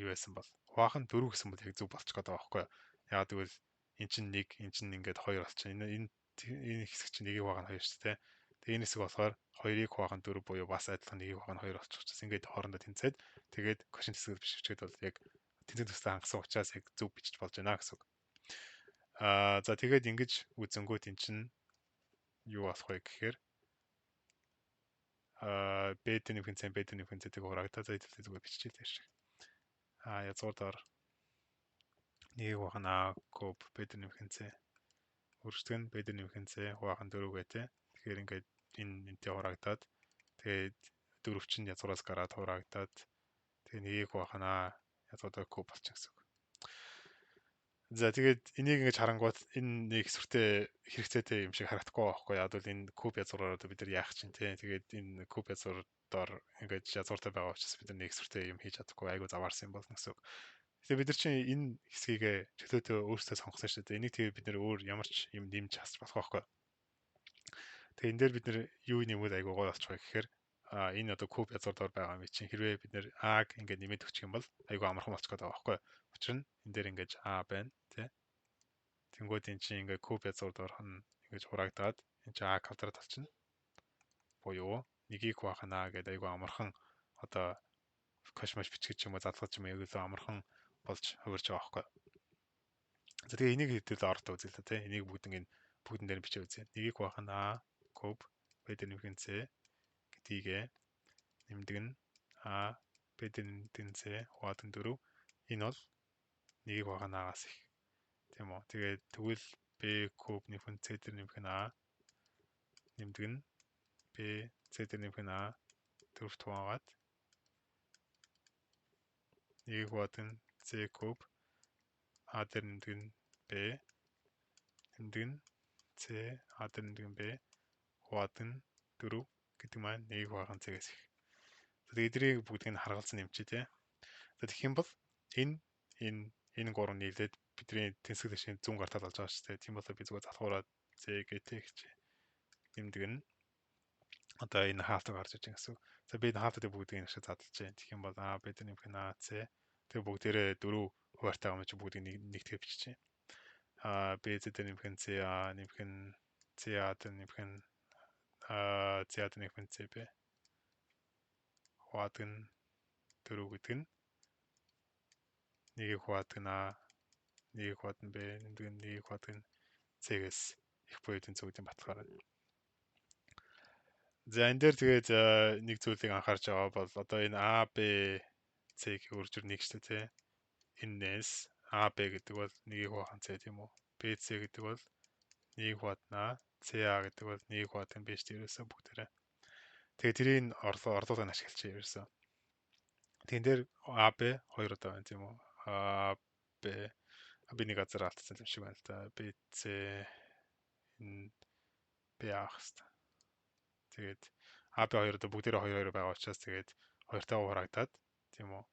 юу яасан бол хуваах нь 4 гэсэн бол яг зөв болчих гээд байгаа байхгүй. Яагаад гэвэл эн чинь 1, эн чинь ингээд 2 болчихно. Энэ энэ хэсэг чинь 1-ийг хуваах нь 2 шүү дээ. Тэгээ энэ хэсэг болохоор 2-ыг хуваах нь 4 буюу бас адилхан 1-ийг хуваах нь 2 болчих учраас ингээд хоорондоо тэнцээд тэгээд кошин хэсэг бичгээд бол яг тэнцэг нөхцөлөө хангасан учраас яг зөв бичиж болж байна гэсэн үг. За тэгээд ингэж үзэнгүүт эн чинь юу болох вэ гэхээр Б дээр нэмэх нь С, Б дээр нэмэх нь С-ийг хураагдаа. За хэдүүлээ зүгээр биччихээ л шиг. Язгуур доор нэгийг хуваах нь А куб Б дээр нэмэх нь С. Өргөждөг нь Б дээр нэмэх нь С хуваах нь 4 гэ тэ. Тэгэхээр ингээд энэ энтэй хураагдаад тэгээд дөрөв чинь язгуураас гараад хураагдаад тэгээд нэгийг хуваах нь А язгуур доор куб болчих гэсэн үг. За тэгээд энийг ингэж харангуут энэ нэг сүртэй хэрэгцээтэй юм шиг харагдахгүй байхгүй. Яг бол энэ куб язгуураар одоо бид нар яах чинь те. Тэгээд энэ куб язгуур доор ингэж язгууртай байгаа учраас бид нар нэг сүртэй юм хийж чадахгүй айгу заваарсан юм болно гэсэн үг. Тэгэхээр бид нар чинь энэ хэсгийг чөлөөтөө өөрсдөө сонгосон шүү дээ. Энийг тэгээд бид нар өөр ямар ч юм нэмж хасч болох байхгүй. Тэгээд энэ дээр бид нар юу нэмвэл айгу гоё болчих вэ гэхээр энэ одоо куб язгуур доор байгаа юм чинь хэрвээ бид нэр А-г ингээд нэмээд өгчих юм бол айгу амархан болчих гээд байгаа байхгүй. Учир нь энэ дээр ингэж А байна тий. Тэнгүүд эн чинь ингээд куб язгуур доор нь ингэж хураагдаад энэ чинь А квадрат болчихно. Буюу нэгийг хуваах нь А гэдэг айгу амархан одоо кошмош бичиж юм уу задлах юм уу илүү амархан болж хувирч байгаа байхгүй. За тэгээ энийг хэдүүл оролтоо үзье л да тий. Энийг бүгдэн энэ бүгдэн дээр бичээ үзье. Нэгийг хуваах нь А куб Б дээр нэмэх нь С гэдгийг нэмдэг нь А Б дээр нэмдэг нь С хуваадаг нь 4. Энэ бол нэгийг хуваах нь А-гаас их. Тийм үү. Тэгээд тэгвэл Б куб нэмэх нь С дээр нэмэх нь А нэмдэг нь Б С дээр нэмэх нь А дөрөвт хуваагаад нэгийг хуваадаг нь С куб А дээр нэмдэг нь Б нэмдэг нь С А дээр нэмдэг нь Б хуваадаг нь 4 гэдэг маань нэгийг хуваах нь С-гээс их. Тэгээд эдрийг бүгдийг нь харгалзан нэмчихье те. За тэгэх юм бол энэ гурав нийлээд бидний тэнцвэр шин зүүн гартал болж байгаа шүү дээ. Тийм болоо би зүгээр залхуураад З Г Т гэж нэмдэг нь. Одоо энэ хаалтыг гарч иж байгаа гэсэн. За би энэ хаалтыг бүгдийг нэг шиг задлж байна. Тэгэх юм бол А, Б дээр нэмэх нь А, С. Тэгээ бүгдээрээ 4 хуваартай байгаа юм чи бүгдийг нэг тэгэр бичиж байна. А Б, С дээр нэмэх нь С, А нэмэх нь С, А дээр нэмэх нь А, С, А дээр нэмэх нь С, Б. Хуваадаг нь 4 гэдэг нь нэгийг хуваадаг нь А, нэгийг хуваадаг нь Б, нэмдэг нь нэгийг хуваадаг нь С-гээс их буюу тэнцүү гэдгийг баталгаар байна. За энэ дээр тэгээд нэг зүйлийг анхаарч байгаа бол одоо энэ А, Б, С гэх үржир нэг шүү дээ, тий. Энэ-нээс А, Б гэдэг бол нэгийг хуваах нь С тийм үү? Б, С гэдэг бол нэгийг хуваадна А, С, А гэдэг бол нэгийг хуваадна Б шүү дээ ерөөсөө бүгдээрээ. Тэгээд тэрийг орлуулгыг нь ашиглаж ерөөсөө. Тэгэн дээр А, Б хоёр удаа байна тийм үү? А, Б би нэг газар алдсан юм шиг байна л да. Б, С энэ Б аах хэвээр. Тэгээд А, Б хоёр одоо бүгдээрээ 2 2 байгаа учраас тэгээд хоёртойгоо хураагдаад тийм үү?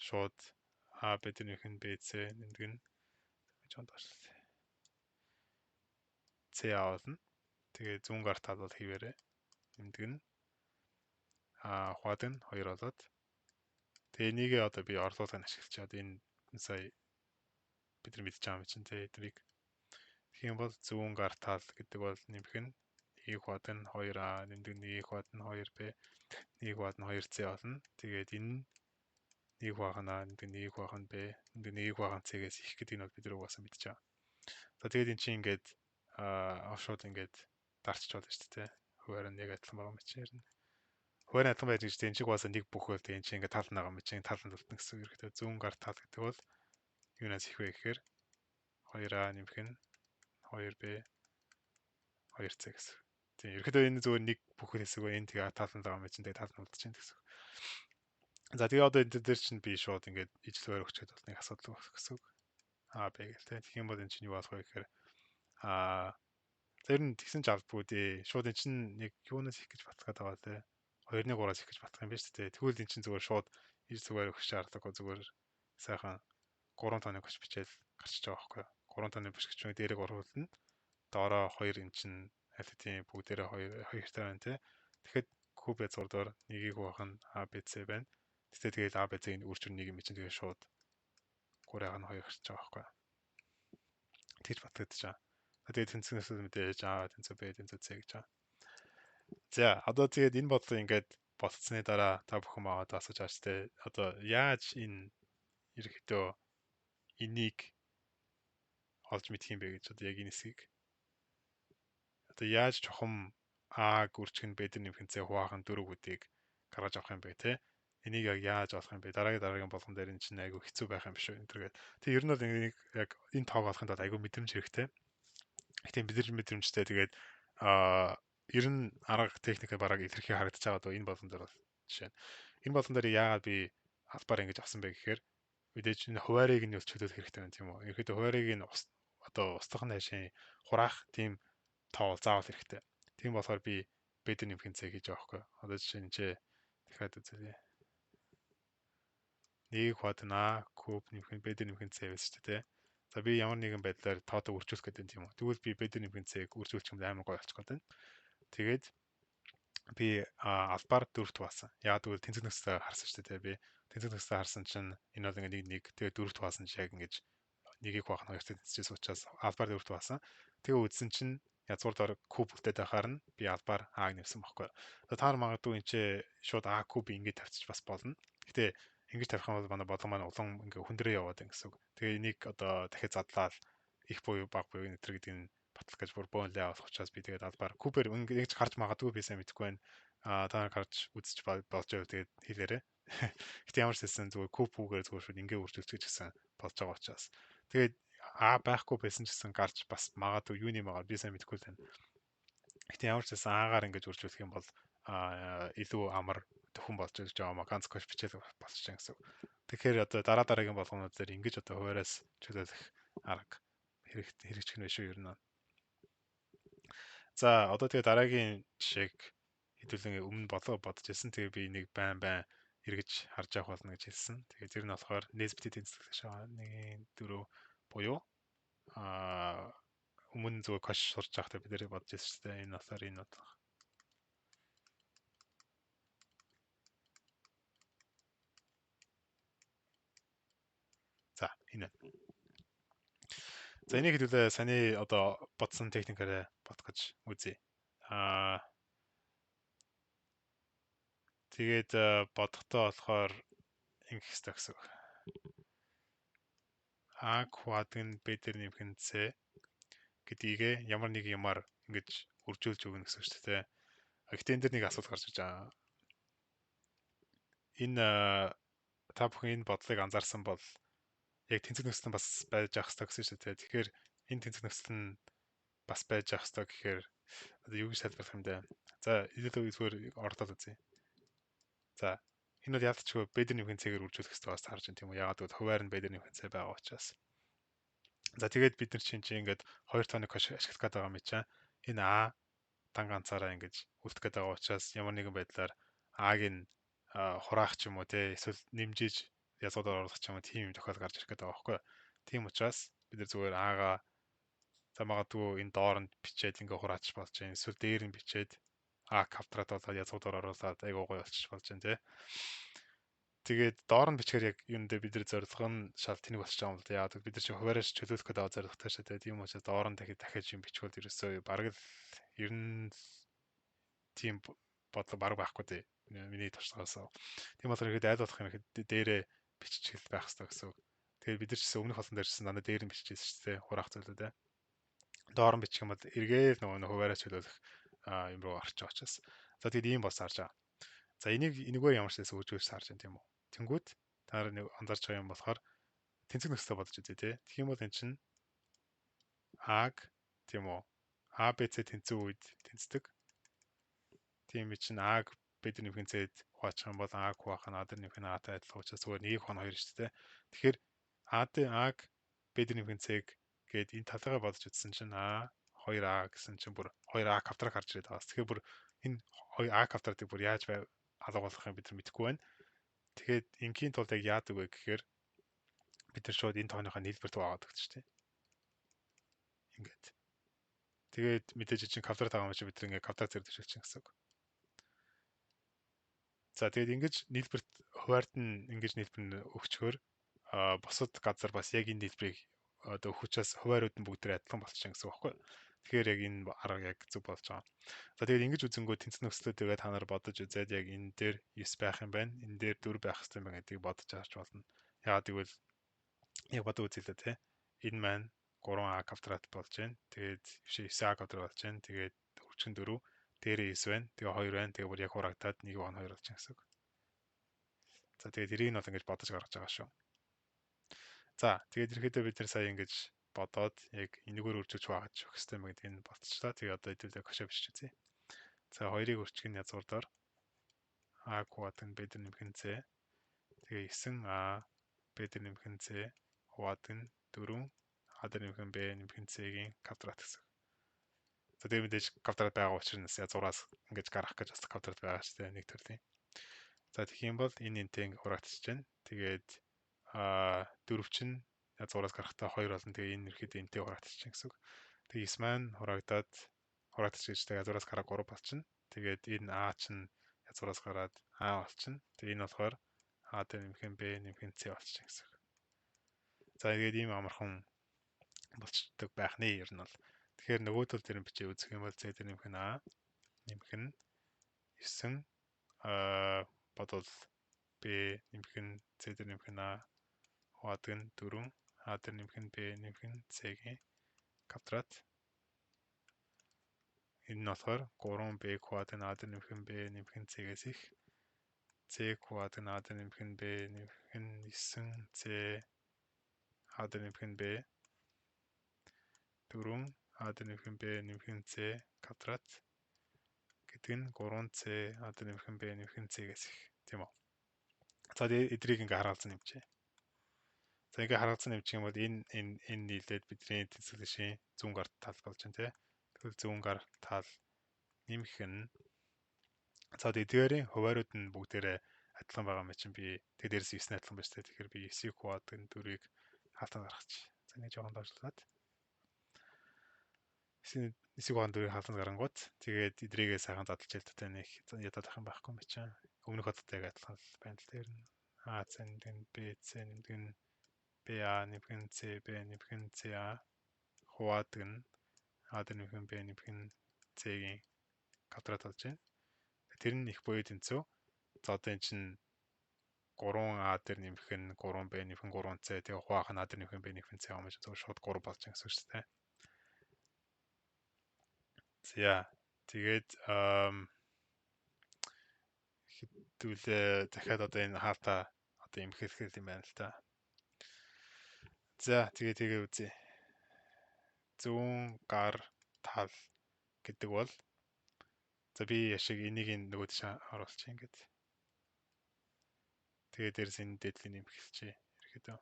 Шууд А, Б дэрнийх нь Б, С нэмдэг нь жоон доошлоо. С А болно. Тэгээд зүүн гар тал бол хэвээрээ нэмдэг нь А хуваадаг нь 2 болоод тэгээ энийгээ одоо би орлуулгыг ашиглачаад энэ сая бид нар мэдж байгаа юм чинь тэгээ эднийг тэгэх юм бол зүүн гар тал гэдэг бол нэмэх нь нэгийг хуваадаг нь 2А нэмдэг нэгийг хуваадаг нь 2Б нэгийг хуваадаг нь 2С болно. Тэгээд энэ нэг хуваах нь А нэмдэг нэгийг хуваах нь Б нэмдэг нэгийг хуваах нь С-гээс их гэдгийг нь бол бид нар угаасаа мэдж байгаа. За тэгээд эн чинь ингээд шууд ингээд дарчиж болно шүү дээ. Хуваар нь яг адилхан байгаа юм чинь ярина. Хуваар нь адилхан байж гэж энэ чиг угаасаа нэг бүх бол энэ чинь ингээд тал байгаа юм чинь тал нь болтно гэсэн үг хэрэгтэй. Зүүн гар тал гэдэг бол юунаас их вэ гэхээр 2А нэмэх нь 2Б 2С гэсэн. Тийм ерөөхдөө энэ зүгээр нэг бүхэл хэсэг ба энэ тэгээ тал нь байгаа юм чинь тэгээ тал нь үлдчихээн гэсэн. За тэгээ одоо энэ дээр чинь би шууд ингээд ижил хуваар өгчөөд бол нэг асуудал байх гэсэн үг. А Б гэл тэ. Тэгэх юм бол энэ чинь юу болох вэ гэхээр а за ер нь тэгсэн ч албагүй дээ. Шууд энэ чинь нэг юунаас их гэж батлах гээд байгаа лээ. 2-ны 3-аас их гэж батлах юм байна шүү дээ. Тэгвэл энэ чинь зүгээр шууд ижил зүгээр өгөх шаардлагагүй зүгээр сайхан 3 тооны гоч бичээл гарчиж байгаа байхгүй юу. 3 тооны бичгч дээрээ 3 үлдэнэ. Доороо 2 энэ чинь аль хэдийн бүгдээрээ 2 2-тай байна тий. Тэгэхэд куб язгуур нэгийг хуваах нь А Б С байна. Тэгтээ тэгэл А Б С-ийн үржир нэг юм чинь тэгээ шууд 3-ыг нь 2 гарч байгаа байхгүй юу. Тэгж батлагдаж байгаа. Тэгээд тэнцэнээс мэдээж А тэнцүү Б тэнцүү С гэж байгаа. За одоо тэгээд энэ бодлого ингээд болцсны дараа та бүхэн маа одоо асууж байгаа шүү дээ. Одоо яаж энэ ерөнхийдөө энийг олж мэдх юм бэ гэж одоо яг энэ хэсгийг одоо яаж чухам А гүрчг нь Б дээр нэмэх нь С хуваах нь 4 гэдгийг гаргаж авах юм бэ те. Энийг яг яаж олох юм бэ? Дараагийн болгон дээр энэ чинь айгүй хэцүү байх юм биш үү энэ төргээд. Тэг ер нь бол энийг яг энэ тоог олохын тулд айгүй мэдрэмж хэрэгтэй. Гэтэ бид нар мэдрэмжтэй тэгээд ер нь арга техник бараг илэрхий харагдаж байгаа дөө энэ болгон дээр бол жишээ нь. Энэ болгон дээр яагаад би албаар ингэж авсан бэ гэхээр мэдээж энэ хуваарийг нь чөлөөлөх хэрэгтэй байна тийм үү. Ерөнхийдөө хуваарийг нь одоо устгах нь хайшин хураах тийм тоо заавал хэрэгтэй. Тийм болохоор би Б дээр нэмэх нь С хийж байгаа байхгүй. Одоо жишээ нь чи дахиад үзье. Нэгийг хуваад нь А куб нэмэх нь Б дээр нэмэх нь С байсан шүү дээ. За би ямар нэгэн байдлаар тоотоо үржүүлэх гэдэг юм тийм үү. Тэгвэл би Б дээр нэмэх нь С-г үржүүлчих юм амар гоё болчих гээд байна. Тэгээд би албаар дөрөвт хуваасан. Яг тэгвэл тэнцэг нөхцөлөө харсан шүү дээ би. Тэнцэг нөхцөлөө харсан чинь энэ бол ингээд 1 1 тэгээд дөрөвт хуваасан чинь яг ингэж нэгийг хуваах нь хоёртой тэнцчихсэн учраас албаар дөрөвт хуваасан. Тэгээ үзсэн чинь язгуур доор куб үлдээд байхаар нь би албаар А-г нэмсэн байхгүй. Та нар магадгүй энэ чи шууд А куб ингэж тавьчих бас болно. Гэтэ ингэж тавих юм бол манай бодлого маань улам ингээ хүндрээ яваад байна гэсэн үг. Тэгээ энийг одоо дахиад задлаад их буюу бага буюу энэ төр гэдгийг нь батлах гэж бүр бөөн лээ болох учраас би тэгээд албаар кубээр ингэж гарч магадгүй би сайн мэдэхгүй байна. Та нар гарч үзэж болж байвал тэгээд хэлээрэй. Гэтэ ямар ч хэлсэн зүгээр куб хүүгээр зүгээр шууд ингээ үржүүлчих гэсэн болж байгаа учраас. Тэгээд А байхгүй байсан ч гэсэн гарч бас магадгүй юуны магаар би сайн мэдэхгүй л байна. Гэтэ ямар ч хэлсэн А-гаар ингэж үржүүлэх юм бол илүү амар төхөн болж ирж байгаа маа ганц кош бичээл болчих юм гэсэн. Тэгэхээр одоо дараа дараагийн болгонууд дээр ингэж одоо хуваараас чөлөөлөх арга хэрэгжих нь биш үү ер нь. За одоо тэгээ дараагийн жишээг хэдүүлэн өмнө бодлого бодож ирсэн. Тэгээ би энийг байн байн эргэж харж явах болно гэж хэлсэн. Тэгээ тэр нь болохоор Nesbit тэнцвэрлэх шаа 1-4 буюу өмнө зүгээр кош сурч байхдаа бид нэр бодож ирсэн шүү дээ. Энэ болохоор энэ бодлого. Энэ. За, энийг хэдүүлээ саяны одоо бодсон техникээрээ бодох гэж үзье. Тэгээд бодохдоо болохоор ингэх хэрэгтэй гэсэн үг. А квадрат нь b дээр нэмэх нь c гэдгийг ямар нэг юмар ингэж үржүүлж өгнө гэсэн үг шүү дээ. Гэхдээ энэ дээр нэг асуудал гарч иж байгаа. Энэ та бүхэн энэ бодлыг анзаарсан бол яг тэнцэг нөхцөл нь бас байж ах хэрэгтэй гэсэн шүү дээ. Тэгэхээр энэ тэнцэг нөхцөл нь бас байж ах хэрэгтэй гэхээр одоо юу гэж тайлбарлах юм бэ? За, илүү зүгээр оролдоод үзье. За, энэ бол яалтчгүй b дээр нэмэх цэгээр үржүүлэх хэрэгтэй бас харж байна, тийм үү? Яагаад гэвэл хуваар нь b дээр нэмэх c байгаа учраас. За, тэгээд бид нар чинь ингээд хоёр тооны кош ашиглах гээд байгаа юм чинь энэ а дан ганцаараа ингэж үлдэх гээд байгаа учраас ямар нэгэн байдлаар а-г нь хураах ч юм уу те, эсвэл нэмжиж язгуудаар оруулах ч юм уу, тийм юм тохиол гарч ирэх гээд байгаа байхгүй. Тийм учраас бид нар зүгээр а-га за магадгүй энэ доор нь бичээд ингээ хураач болж байна. Эсвэл дээр нь бичээд а квадрат болоод язгуудаар оруулаад айгуу гоё болчих болж байна те. Тэгээд доор нь бичгээр яг юундээ бид нар зорилго нь шал тэнэг болчих юм л да. Яагаад бид нар чи хуваарьш чөлөөлөх гэдэг зорилготой шүү дээ. Тийм учраас доор нь дахиж дахиж юм бичвэл ерөөсөө бараг л ер нь тийм бодлого бараг байхгүй дээ. Миний туршлагаас. Тийм болохоор ихэд айл болох юм ихэд дээрээ биччих байх хэрэгтэй гэсэн үг. Тэгээд бид нар ч гэсэн өмнөх олон дээр ч гэсэн дандаа дээр нь биччихсэн шүү дээ. Хураах зүйлүүд ээ. Доор нь бичих юм бол эргээл нөгөө хуваарьш чөлөөлөх юм руу орчих учраас. За, тэгээд ийм болсон харж байгаа. За, энийг энэгээр ямар ч байсан хөгжүүлж харж байна, тийм үү? Тэнгүүд та нар нэг анзаарч байгаа юм болохоор тэнцэг нөхцөлөө бодож үзье те. Тэгэх юм бол эн чинь А-г, тийм үү? А Б С тэнцэн үед тэнцдэг. Тийм чинь А-г B дээр нэмэх C-д хуваачих юм бол А хуваах нь А дээр нэмэх нь А-тай адилхан учраас зүгээр нэгийг хуваах нь 2 шүү дээ. Тэгэхээр А дээр А-г B дээр нэмэх C-г гээд энэ талыгаа бодож үзсэн чинь А 2А гэсэн чинь бүр 2А квадрат гарч ирээд байгаа. Тэгэхээр бүр энэ 2А квадратыг бүр яаж алга болгох юм бид нар мэдэхгүй байна. Тэгэхээр энгийн тулд яг яадаг вэ гэхээр бид нар шууд энэ тооныхоо нийлбэр хуваагаад өгч тийм. Ингээд. Тэгээд мэдээж чинь квадрат байгаа юм чи бид нар ингээд квадрат зэрэг дэвшүүлчих гэсэн үг. За, тэгээд ингэж нийлбэрт хуваард нь ингэж нийлбэр нь өгчхөөр бусад газар бас яг энэ нийлбэрийг одоо өгөх учраас хуваарууд нь бүгд адилхан болчихно гэсэн үг байхгүй. Тэгэхээр яг энэ арга яг зөв болж байгаа. За, тэгээд ингэж үзэнгүү тэнцэн нөхцлүүдээ та нар бодож үзээд яг энэ дээр 9 байх юм байна. Энэ дээр 4 байх хэрэгтэй юм байна гэдгийг бодож харж болно. Яагаад гэвэл яг бодож үзье л дээ, тий. Энэ маань 3а квадрат болж байна. Тэгээд 9а квадрат болж байна. Тэгээд өвчгөн 4 дээрээ 9 байна. Тэгээ 2 байна. Тэгээ бүр яг хураагдаад 1 1 2 болж байна гэсэн үг. За, тэгээд тэрийг нь бол ингэж бодож гаргаж байгаа шүү. За, тэгээд ерөнхийдөө бид нар сая ингэж бодоод яг энэгээр үржиж хувааж өгөх хэрэгтэй юм гэдгийг нь болцчлаа. Тэгээ одоо хэдүүлээ кошоо бичиж үзье. За, хоёрыг өрчгөн язгуур доор а квадрат нь b дээр нэмэх нь c. Тэгээ 9 а b дээр нэмэх нь c хуваадаг нь 4 а дээр нэмэх нь b нэмэх нь c-гийн квадрат гэсэн. За, тэгээ мэдээж квадрат байгаа учраас язгуураас ингэж гаргах гэж бас квадрат байгаа шүү дээ, нэг төрлийн. За, тэгэх юм бол энэ энтэй ингэ хураагдчихж байна. Тэгээд 4 чинь язгуураас гарахдаа 2 болно. Тэгээ энэ ерхэд энтэй хураагдчихж гэсэн үг. Тэгээ 9 маань хураагдаад хураагдчих гэж тэгээ язгуураас гараа 3 болчихно. Тэгээд энэ а чинь язгуураас гараад а болчихно. Тэгээ энэ болохоор а дээр нэмэх нь b нэмэх нь c болчихно гэсэн үг. За, тэгээд ийм амархан болчдөг байх нэ ер нь бол. Тэгэхээр нөгөө тал дээр нь бичээ үзэх юм бол c дээр нэмэх нь а нэмэх нь 9 бодвол b нэмэх нь c дээр нэмэх нь а хуваадаг нь 4 а дээр нэмэх нь b нэмэх нь c-гийн квадрат. Энэ нь болохоор 3b хуваадаг нь а дээр нэмэх нь b нэмэх нь c-гээс их c хуваадаг нь а дээр нэмэх нь b нэмэх нь 9 c а дээр нэмэх нь b 4 а дээр нэмэх нь b нэмэх нь c квадрат гэдэг нь 3c а дээр нэмэх нь b нэмэх нь c-гээс их, тийм үү. За, тэгээ эдрийг ингээ харгалзан нэмжээ. За, ингээ харгалзан нэмчих юм бол энэ энэ энэ нийлээд бидний тэнцвэрлэшийн зүүн гар тал болж байна, тий. Тэгвэл зүүн гар тал нэмэх нь, за, эдгээрийн хуваарууд нь бүгдээрээ адилхан байгаа юм чинь би тэг дээрээс 9 адилхан байна шүү дээ. Тэгэхээр би 9-ийг хуваадаг 4-ийг хаалтан гаргачих. За, нэг жоохон доошлоод 9-ийг хуваадаг 4-ийг хаалтан гарангууд тэгээд эдрийгээ сайхан задлж хэлдэг, нэг ядаад ах юм байхгүй юм чинь. Өмнөх хоттой яг адилхан л байна л дээр нь. А C нэмдэг нь B C нэмдэг нь BA нэмэх нь CB нэмэх нь CA хуваадаг нь A дээр нэмэх нь B нэмэх нь C-ийн квадрат болж байна. Тэр нь их буюу тэнцүү. За одоо эн чинь 3A дээр нэмэх нь 3B нэмэх нь 3C, тэгээ хуваах нь A дээр нэмэх нь B нэмэх нь C юм чинь зөв шууд 3 болж байгаа гэсэн үг шүү дээ. За тэгээд хэдүүлээ дахиад одоо энэ хаалтаа одоо эмхэлхэл юм байна л та. За тэгээ үзье. Зүүн гар тал гэдэг бол за би яшиг энийг нөгөө тийш оруулчих ингээд. Тэгээ дээрс энэ дээдлийн нэмэхэлчээ ерөөдөө.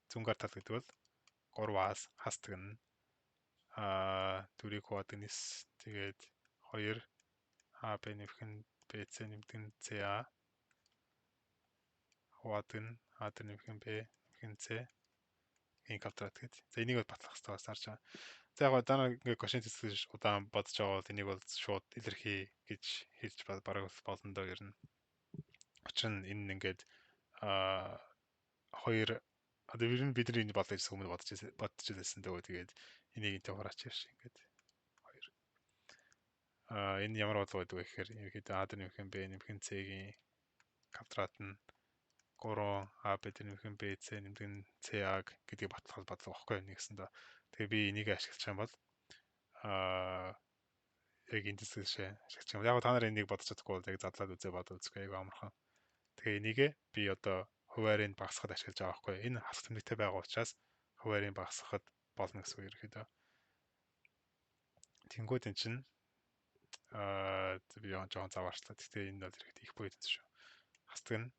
Зүүн гар тал гэдэг бол 3-аас хасдаг нь 4-ийг хуваадаг 9, тэгээд 2 А Б нэмэх нь Б С нэмдэг нь С А хуваадаг нь А дээр нэмэх нь Б нэмэх нь С энэ квадрат гэдэг. За энийг бол батлах хэрэгтэй бас харж байгаа. За яг дараа ингээ кошин тестлэж удаан бодож байгаа бол энийг бол шууд илэрхий гэж хэлж бараг болно доо ер нь. Учир нь энэ ингээд хоёр одоо ер нь бидний энэ бодлоо гэсэн өмнө бодож байсан дөө. Тэгээд энийг энтэй хураач ярьш ингээд хоёр. Энэ ямар бодлого байдаг вэ гэхээр ерөнхийдөө А дээр нэмэх нь Б нэмэх нь С-ийн квадрат нь 3 А Б дээр нэмэх нь Б С нэмдэг нь С А гэдгийг батлах бодлого багхгүй нэгсэндээ. Тэгээ би энийг ашиглах юм бол яг энэ тестлшээ ашиглах юм. Яг та нар энийг бодож чадахгүй бол яг задлаад үзээ бодоод үзэхгүй айгүй амархан. Тэгээ энийг би одоо хуваарийг багасгахад ашиглаж байгаа байхгүй. Энэ хасах тэмдэгтэй байгаа учраас хуваарийг багасгахад болно гэсэн үг ерөөхдөө. Тэнгүүд эн чинь би жоохон заваарчлаа. Гэхдээ энэ бол ерөөхдөө их буюу тэнцэн шүү. Хасдаг нь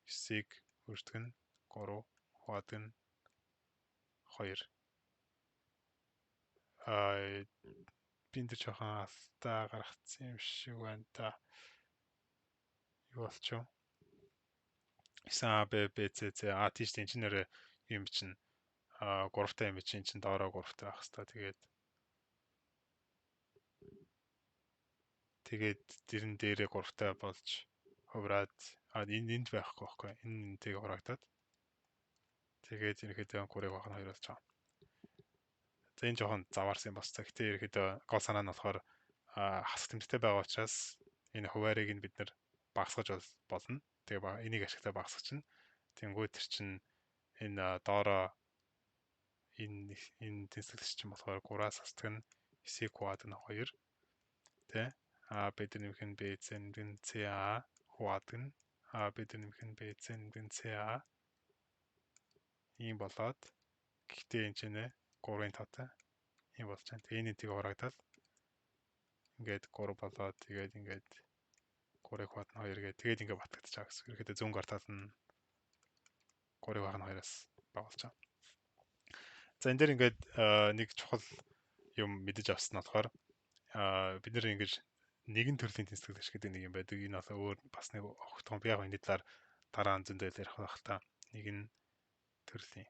9-ийг өртөг нь 3 хуваадаг нь 2. Би энэ дэр жоохон алдаа гаргацсан юм шиг байна та. Юу болчихов? 9 А Б Б С С А тийш тийм чинь нэрээ юм чинь 3-тай юм чинь чинь доороо 3-тай байх хэвээр. Тэгээд тэрэн дээрээ 3-тай болж хувраад энэ энд байхгүй байхгүй. Энэ энтэйг хураагдаад тэгээд ерөнхийдөө 3-ыг хавах нь 2 болж байгаа. За энэ жоохон заваарсан юм бас. Гэхдээ ерөнхийдөө гол санаа нь болохоор хасах тэмдэгтэй байгаа учраас энэ хуваарийг нь бид нэр багасгаж болно. Тэгээ энийг ашиглаа багасгах чинь. Тэнгүүд тэр чинь энэ доороо энэ тэнцвэрлэгч чинь болохоор 3-аас хасдаг нь 9-ийг хуваадаг нь 2 тэ А Б дээр нэмэх нь Б С нэмдэг нь С А хуваадаг нь А Б дээр нэмэх нь Б С нэмдэг нь С А ийм болоод гэхдээ энэ чинь 3-ын тоотой ийм болж байна. Тэгээ энэ тийг хураагдаад ингээд 3 болоод тэгээд ингээд 3-ыг хуваад нь 2 гээд тэгээд ингээд батлагдчих байгаа гэсэн. Ерөнхийдөө зүүн гар тал нь 3-ыг хуваах нь 2-аас бага болж байгаа. За энэ дээр ингээд нэг чухал юм мэдэж авсан нь болохоор бид нэр ингэж нэгэн төрлийн тэнцвэрлэгч гэдэг нэг юм байдаг. Энэ бол өөр бас нэг огтхон би яг энэ талаар дараа зөндөө ярих байх л та. Нэгэн төрлийн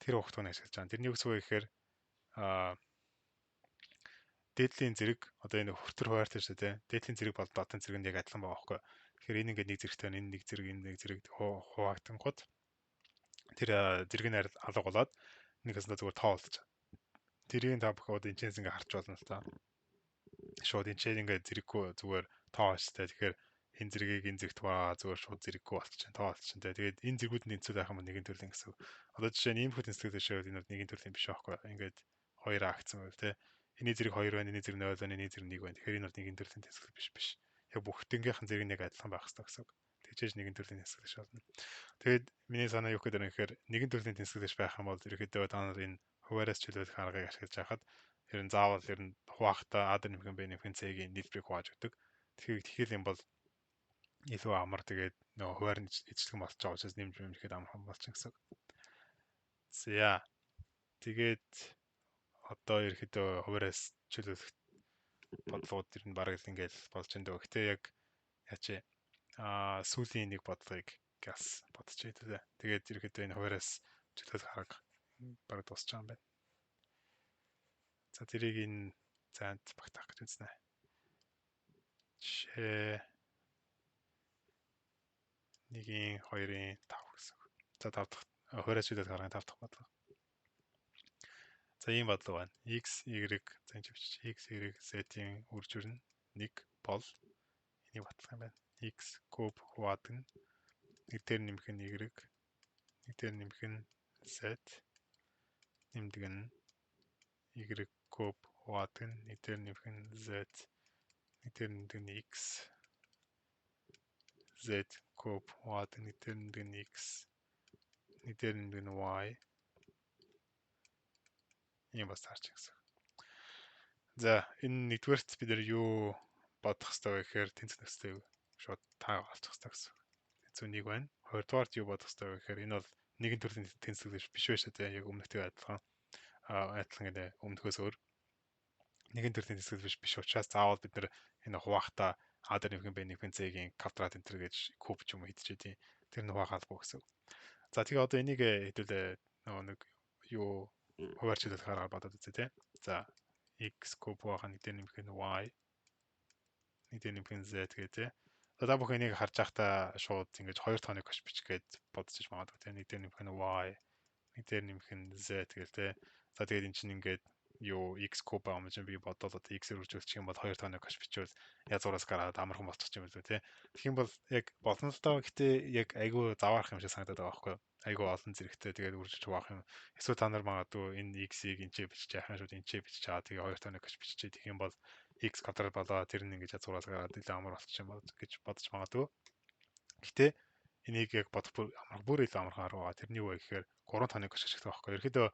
тэр огтхоныг ашиглаж байгаа. Тэрний үгс үү гэхээр дээдлийн зэрэг одоо энэ хүртэр хуваартай шүү дээ. Дээдлийн зэрэг бол доодын зэрэг нь яг адилхан байгаа байхгүй. Тэгэхээр энэ ингээд нэг зэрэгтэй байна, энэ нэг зэрэг, энэ нэг зэрэг хуваагдангууд тэр зэрэг нь алга болоод нэг хэсэндээ зүгээр тоо болчих. Тэрийг та бүхэн одоо энэчнээс ингээд харж болно л та. Шууд энэ ч ингээд зэрэггүй зүгээр тоо болчихтой. Тэгэхээр энэ зэргийг энэ зэрэгт хуваа зүгээр шууд зэрэггүй болчих, тоо болчих. Тэгээд энэ зэргүүд нь тэнцвэл байх юм бол нэгэн төрлийн гэсэн. Одоо жишээ нь ийм хүү тэнцвэрлэг жишээ энэ бол нэгэн төрлийн биш байхгүй. Ингээд 2 агцсан байв те. Энийн зэрэг 2 байна, энийн зэрэг 0 байна, энийн зэрэг 1 байна. Тэгэхээр энэ бол нэгэн төрлийн тэнцвэрлэг биш. Яг бүгднгийнхэн зэрэг нэг адилхан байх хэрэгтэй гэсэн үг. Тэгжээж нэгэн төрлийн тэнцвэрлэгч болно. Тэгээд миний санаа юу гэхээр гэхээр нэгэн төрлийн тэнцвэрлэгч байх юм бол ерөнхийдөө та нар энэ хуваараас чөлөөлөх аргыг ашиглаж байхад ер нь заавал ер нь хуваахтаа А дээр нэмэх нь Б нэмэх нь С-ийн нийлбэрийг хувааж өгдөг. Тэгэхээр юм бол илүү амар тэгээд нөгөө хуваар нь ижлэгэн болж байгаа учраас нэмж нэмэхэд амархан болчих гэсэн. За тэгээд одоо ерөнхийдөө хуваараас чөлөөлөх бодлогууд ер нь бараг л ингээл болж энэ дөө. Гэтэ яг яач сүүлийн нэг бодлогыг газ бодчих дээ. Тэгээд ерөнхийдөө энэ хуваараас чөлөөлөх арга бараг дуусч байгаа юм байна. За тэрийг энэ зайд багтаах гэж үзнэ. Жишээ 1-ийн 2-ын 5 гэсэн. За 5 дахь хувиар чиглэл гарган 5 дахь бодлого. За ийм бодлого байна. X, Y за энэ бичиж X, Y, Z-ийн үржвэр нь 1 бол энийг батлах юм байна. X куб хуваадаг нь 1 дээр нэмэх нь Y, 1 дээр нэмэх нь Z, нэмдэг нь Y куб хуваадаг нь 1 дээр нэмэх нь Z, 1 дээр нэмдэг нь X, Z куб хуваадаг нь 1 дээр нэмдэг нь X, 1 дээр нэмдэг нь Y. Ийм бас таарч гэсэн. За энэ нэгдүгээрт бид нар юу бодох хэрэгтэй вэ гэхээр тэнцэх нөхцөлийг шууд та олчих хэрэгтэй гэсэн. Тэнцүү 1 байна. Хоёрдугаарт юу бодох хэрэгтэй вэ гэхээр энэ бол нэгэн төрлийн тэнцвэр биш байж тээ, яг өмнөхтэйг адилхан. Адилхан гэдэг өмнөхөөс өөр нэгэн төрлийн тэнцвэр биш учраас заавал бид нар энэ хуваахта А дээр нэмэх нь Б нэмэх нь Z-ийн квадрат энэ төр гэж куб ч юм уу хийдэж идэв. Тэр нь хуваах албагүй гэсэн. За тэгээ одоо энийг хэдүүлээ нөгөө нэг юу хувиар чиглэл хараад бодоод үзье те. За x куб хуваах нэг дээр нэмэх нь y, нэг дээр нэмэх нь z гэх те. За та бүхэн энийг харж байхдаа шууд ингэж хоёр тооны кош бичих гээд бодож иж магадгүй те. Нэг дээр нэмэх нь y, нэг дээр нэмэх нь z гэл те. За тэгээд эн чинь ингээд юу x куб байгаа юм чинь би бодвол одоо x-ээр үржүүлчих юм бол хоёр тооны кош бичвэл язгуураас гараад амархан болчих юм билүү те. Тэгэх юм бол яг болно л доо, гэтээ яг айгүй заваарах юм шиг санагдаад байгаа байхгүй юу? Айгүй олон зэрэгтэй тэгээд үржиж хуваах юм. Эсвэл та нар магадгүй энэ x-ийг энчээ бичиж яхаа шууд энчээ бичиж чаа тэгээ хоёр тооны кош биччихээ. Тэгэх юм бол x квадрат болоо тэр нь ингэж язгуураас гараад илүү амар болчих юм бол гэж бодож магадгүй. Гэтээ энийг яг бодох бүр илүү амархан арга байгаа. Тэрний юу вэ гэхээр 3 тооны кош ашиглах байхгүй юу? Ерөнхийдөө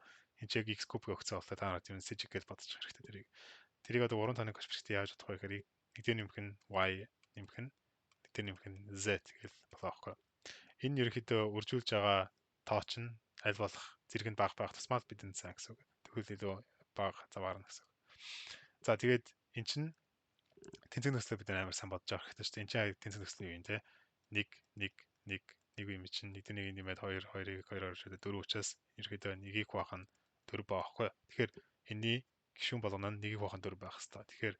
энэ ч яг x куб өгсөн болтой та нар тийм сэжиг гэж бодож хэрэгтэй тэрийг. Тэрийг одоо 3 тооны кош бичгтээ яаж бодох вэ гэхээр нэг дээр нэмэх нь y нэмэх нь нэг дээр нэмэх нь z гэж болоо байхгүй юу? Энэ ерөнхийдөө үржүүлж байгаа тоо чинь аль болох зэрэг нь бага байх тусмаа бидэнд сайн гэсэн үг. Тэгвэл илүү бага заваарна гэсэн үг. За тэгээд эн чинь тэнцэг нөхцөлөө бид амар сайн бодож авах хэрэгтэй шүү дээ. Энд чинь тэнцэг нөхцөл юу юм те? 1 1 1 1 юм чинь 1 дээр 1 нэмээд 2 2-ыг 2-оор үржүүлээд 4 учраас ерөнхийдөө 1-ийг хуваах нь 4 байгаа байхгүй. Тэгэхээр энэний гишүүн болгоно нь 1-ийг хуваах нь 4 байх хэрэгтэй. Тэгэхээр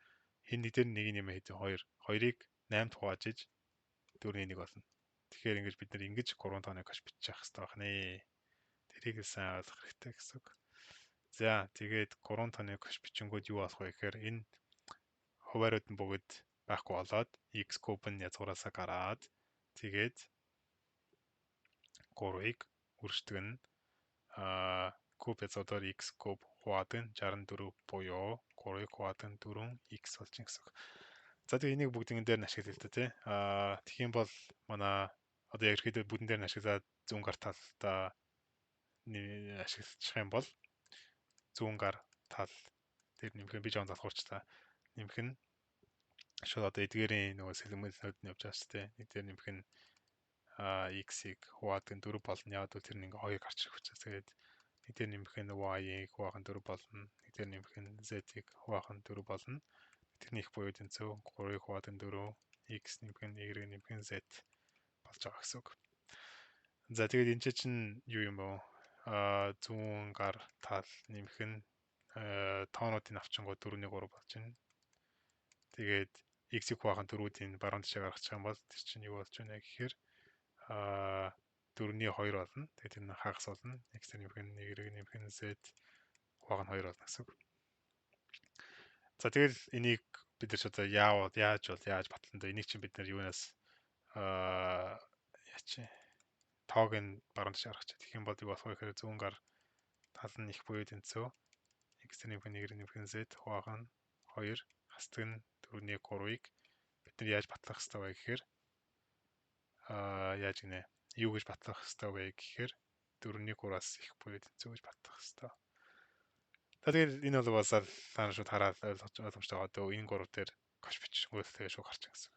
энэ 1 дээр 1-ийг нэмээд хэдэн 2 2-ыг 8-д хувааж иж 4-ний 1 болно. Тэгэхээр ингэж бид нар ингэж 3 тооны кош бичих хэрэгтэй байх нэ. Тэрийг л сайн ойлгох хэрэгтэй гэсэн үг. За тэгээд 3 тооны кош бичингүүд юу болох вэ гэхээр энэ хуваарууд нь бүгд байхгүй болоод x куб нь язгуураасаа гараад тэгээд 3-ыг үрждэг нь куб язгуур x куб хуваадаг нь 64 буюу 3-ыг хуваадаг нь 4x болж байна гэсэн үг. За тэгээ энийг бүгдэн дээр нь ашиглая л да тий. Тэгэх юм бол манай одоо яг ерөөдөө бүгдэн дээр нь ашиглаад зүүн гар талдаа ашиглах юм бол зүүн гар тал дээр нэмэх нь би жоон залхуурчлаа. Нэмэх нь шууд одоо эдгээрийн нөгөө сэлгэмэлнүүд нь явж байгаа шүү дээ. Нэг дээр нэмэх нь x-ийг хуваадаг нь 4 болно. Яг бол тэр нь ингээ 2 гарч ирэх учраас тэгээд нэг дээр нэмэх нь y-ийг хуваах нь 4 болно. Нэг дээр нэмэх нь z-ийг хуваах нь 4 болно. Тэрний их буюу тэнцүү 3-ыг хуваадаг нь 4, x нэмэх нь y нэмэх нь z болж байгаа гэсэн үг. За тэгээд энэ чинь юу юм бэ? Зүүн гар тал нэмэх нь тоонуудын авчингууд 4-ний 3 болж байна. Тэгээд x-ийг хуваах нь 4-үүдийн баруун тишээ гаргачих юм бол тэр чинь юу болж байна гэхээр 4-ний 2 болно. Тэгээд тэр нь хагас болно. X нэмэх нь y нэмэх нь z хуваах нь 2 болно гэсэн үг. За тэгэл энийг бид нар ч одоо яаж бол яаж батлан дөө энийг чинь бид нар юунаас яа чи тоог нь баруун тишээ гаргачих. Тэгэх юм бол юу болох вэ гэхээр зүүн гар тал нь их буюу тэнцүү x нэмэх нь y нэмэх нь z хуваах нь 2 хасдаг нь 4-ний 3-ыг бид нар яаж батлах хэрэгтэй вэ гэхээр яаж гинэ юу гэж батлах хэрэгтэй вэ гэхээр 4-ний 3-аас их буюу тэнцүү гэж батлах хэрэгтэй. За тэгэл энэ бол бас та нар шууд хараад ойлгомжтой байгаа. Одоо энэ 3 дээр кош бичингүүл тэгээ шууд гарч гэсэн.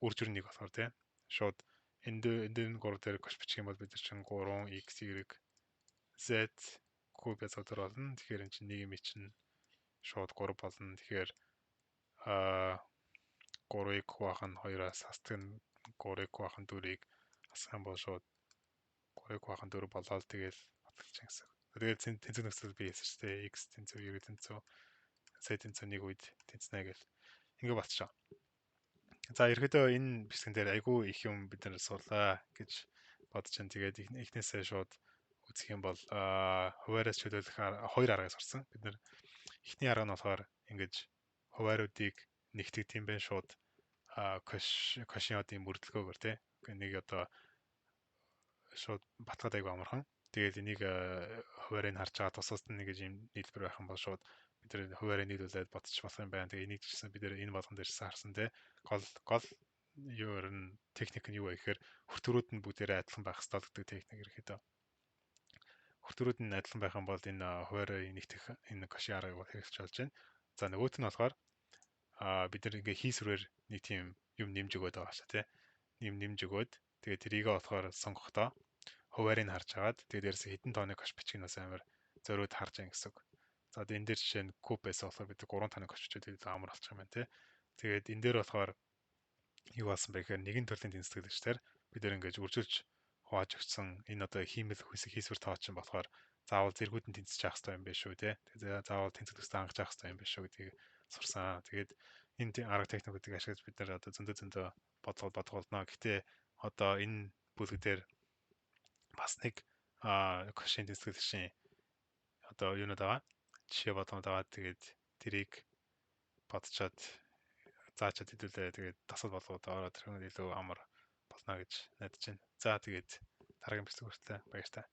Үржүр нэг болохоор тийм шууд энэ 3 дээр кош бичих юм бол бид нар чинь 3 x y z куб язгуур болно. Тэгэхээр энэ чинь нэг юм чинь шууд 3 болно. Тэгэхээр 3-ыг хуваах нь 2-аас хасдаг нь 3-ыг хуваах нь 4-ыг хасах юм бол шууд 3-ыг хуваах нь 4 болоод тэгэл баталж гэсэн. Тэгээд тэнцэг нөхцөл би хэлсэн шүү дээ. X тэнцүү Y тэнцүү Z тэнцүү нэг үед тэнцнэ гэл ингээ болчихоо. За, ерөөдөө энэ бичлэгэн дээр айгүй их юм бид нар суулаа гэж бодож байна. Тэгээд эхнээсээ шууд үзэх юм бол хуваараас чөлөөлөх хоёр аргыг сурсан. Бид нар эхний арга нь болохоор ингэж хувааруудыг нэгтгэдэг юм байна шууд Коши одын мөрдлөгөөгөр, тий. Нэг одоо шууд батгаад айгүй амархан. Тэгээд энийг хуваарийг харж байгаа тусаас нь нэг юм нийлбэр байх юм бол шууд бид нар хуваарийг нийлүүлээд бодчих болох юм байна. Тэгээ энийг ч гэсэн бид нар энэ болгон дээр харсан, тий. Гол гол юу ер нь техник нь юу вэ гэхээр хүртгэрүүд нь бүгдээрээ адилхан байх ёстой гэдэг техник ерөөхдөө. Хүртгэрүүд нь адилхан байх юм бол энэ хуваарийг нэгтгэх энэ Коши аргыг бол хэрэглэж болж байна. За, нөгөөт нь болохоор бид нар ингээ хийсвэрээр нэг тийм юм нэмж өгөөд байгаа шээ, тий. Нэм нэмж өгөөд тэгээ тэрийгээ болохоор сонгохдоо хуваарийг харж агаад, тэгээ дээрээс хэдэн тооны кош бичих нь бас амар зориуд харж байгаа гэсэн үг. За, энэ дээр жишээ нь куб байсан болохоор бид 3 тооны кош бичээд илүү амар болчих юм байна, тий. Тэгээд энэ дээр болохоор юу болсон бэ гэхээр нэгэн төрлийн тэнцвэрлэгчдэр бид нэр ингэж үржилж хувааж өгсөн энэ одоо хиймэл хэсэг хийсвэр тоо чинь болохоор заавал зэргүүд нь тэнцэж явах хэрэгтэй юм байна шүү, тий. Тэгээ заавал тэнцвэрлэгчтэй хангаж явах хэрэгтэй юм байна шүү гэдгийг сурсан. Тэгээд энэ арга техникүүдийг ашиглаж бид нар одоо зөндөө зөндөө бодлого бодголно. Гэхдээ одоо энэ бүлэг дээр бас нэг Кошийн тэнцвэрлэгчийн одоо юунууд байгаа. Жишээ бодгонод байгаа. Тэгээд тэрийг бодчоод заачаад хэдүүлээ тэгээд дасгал болгоод ороод тэр илүү амар болно гэж найдаж байна. За, тэгээд дараагийн бичлэг хүртэл баяртай.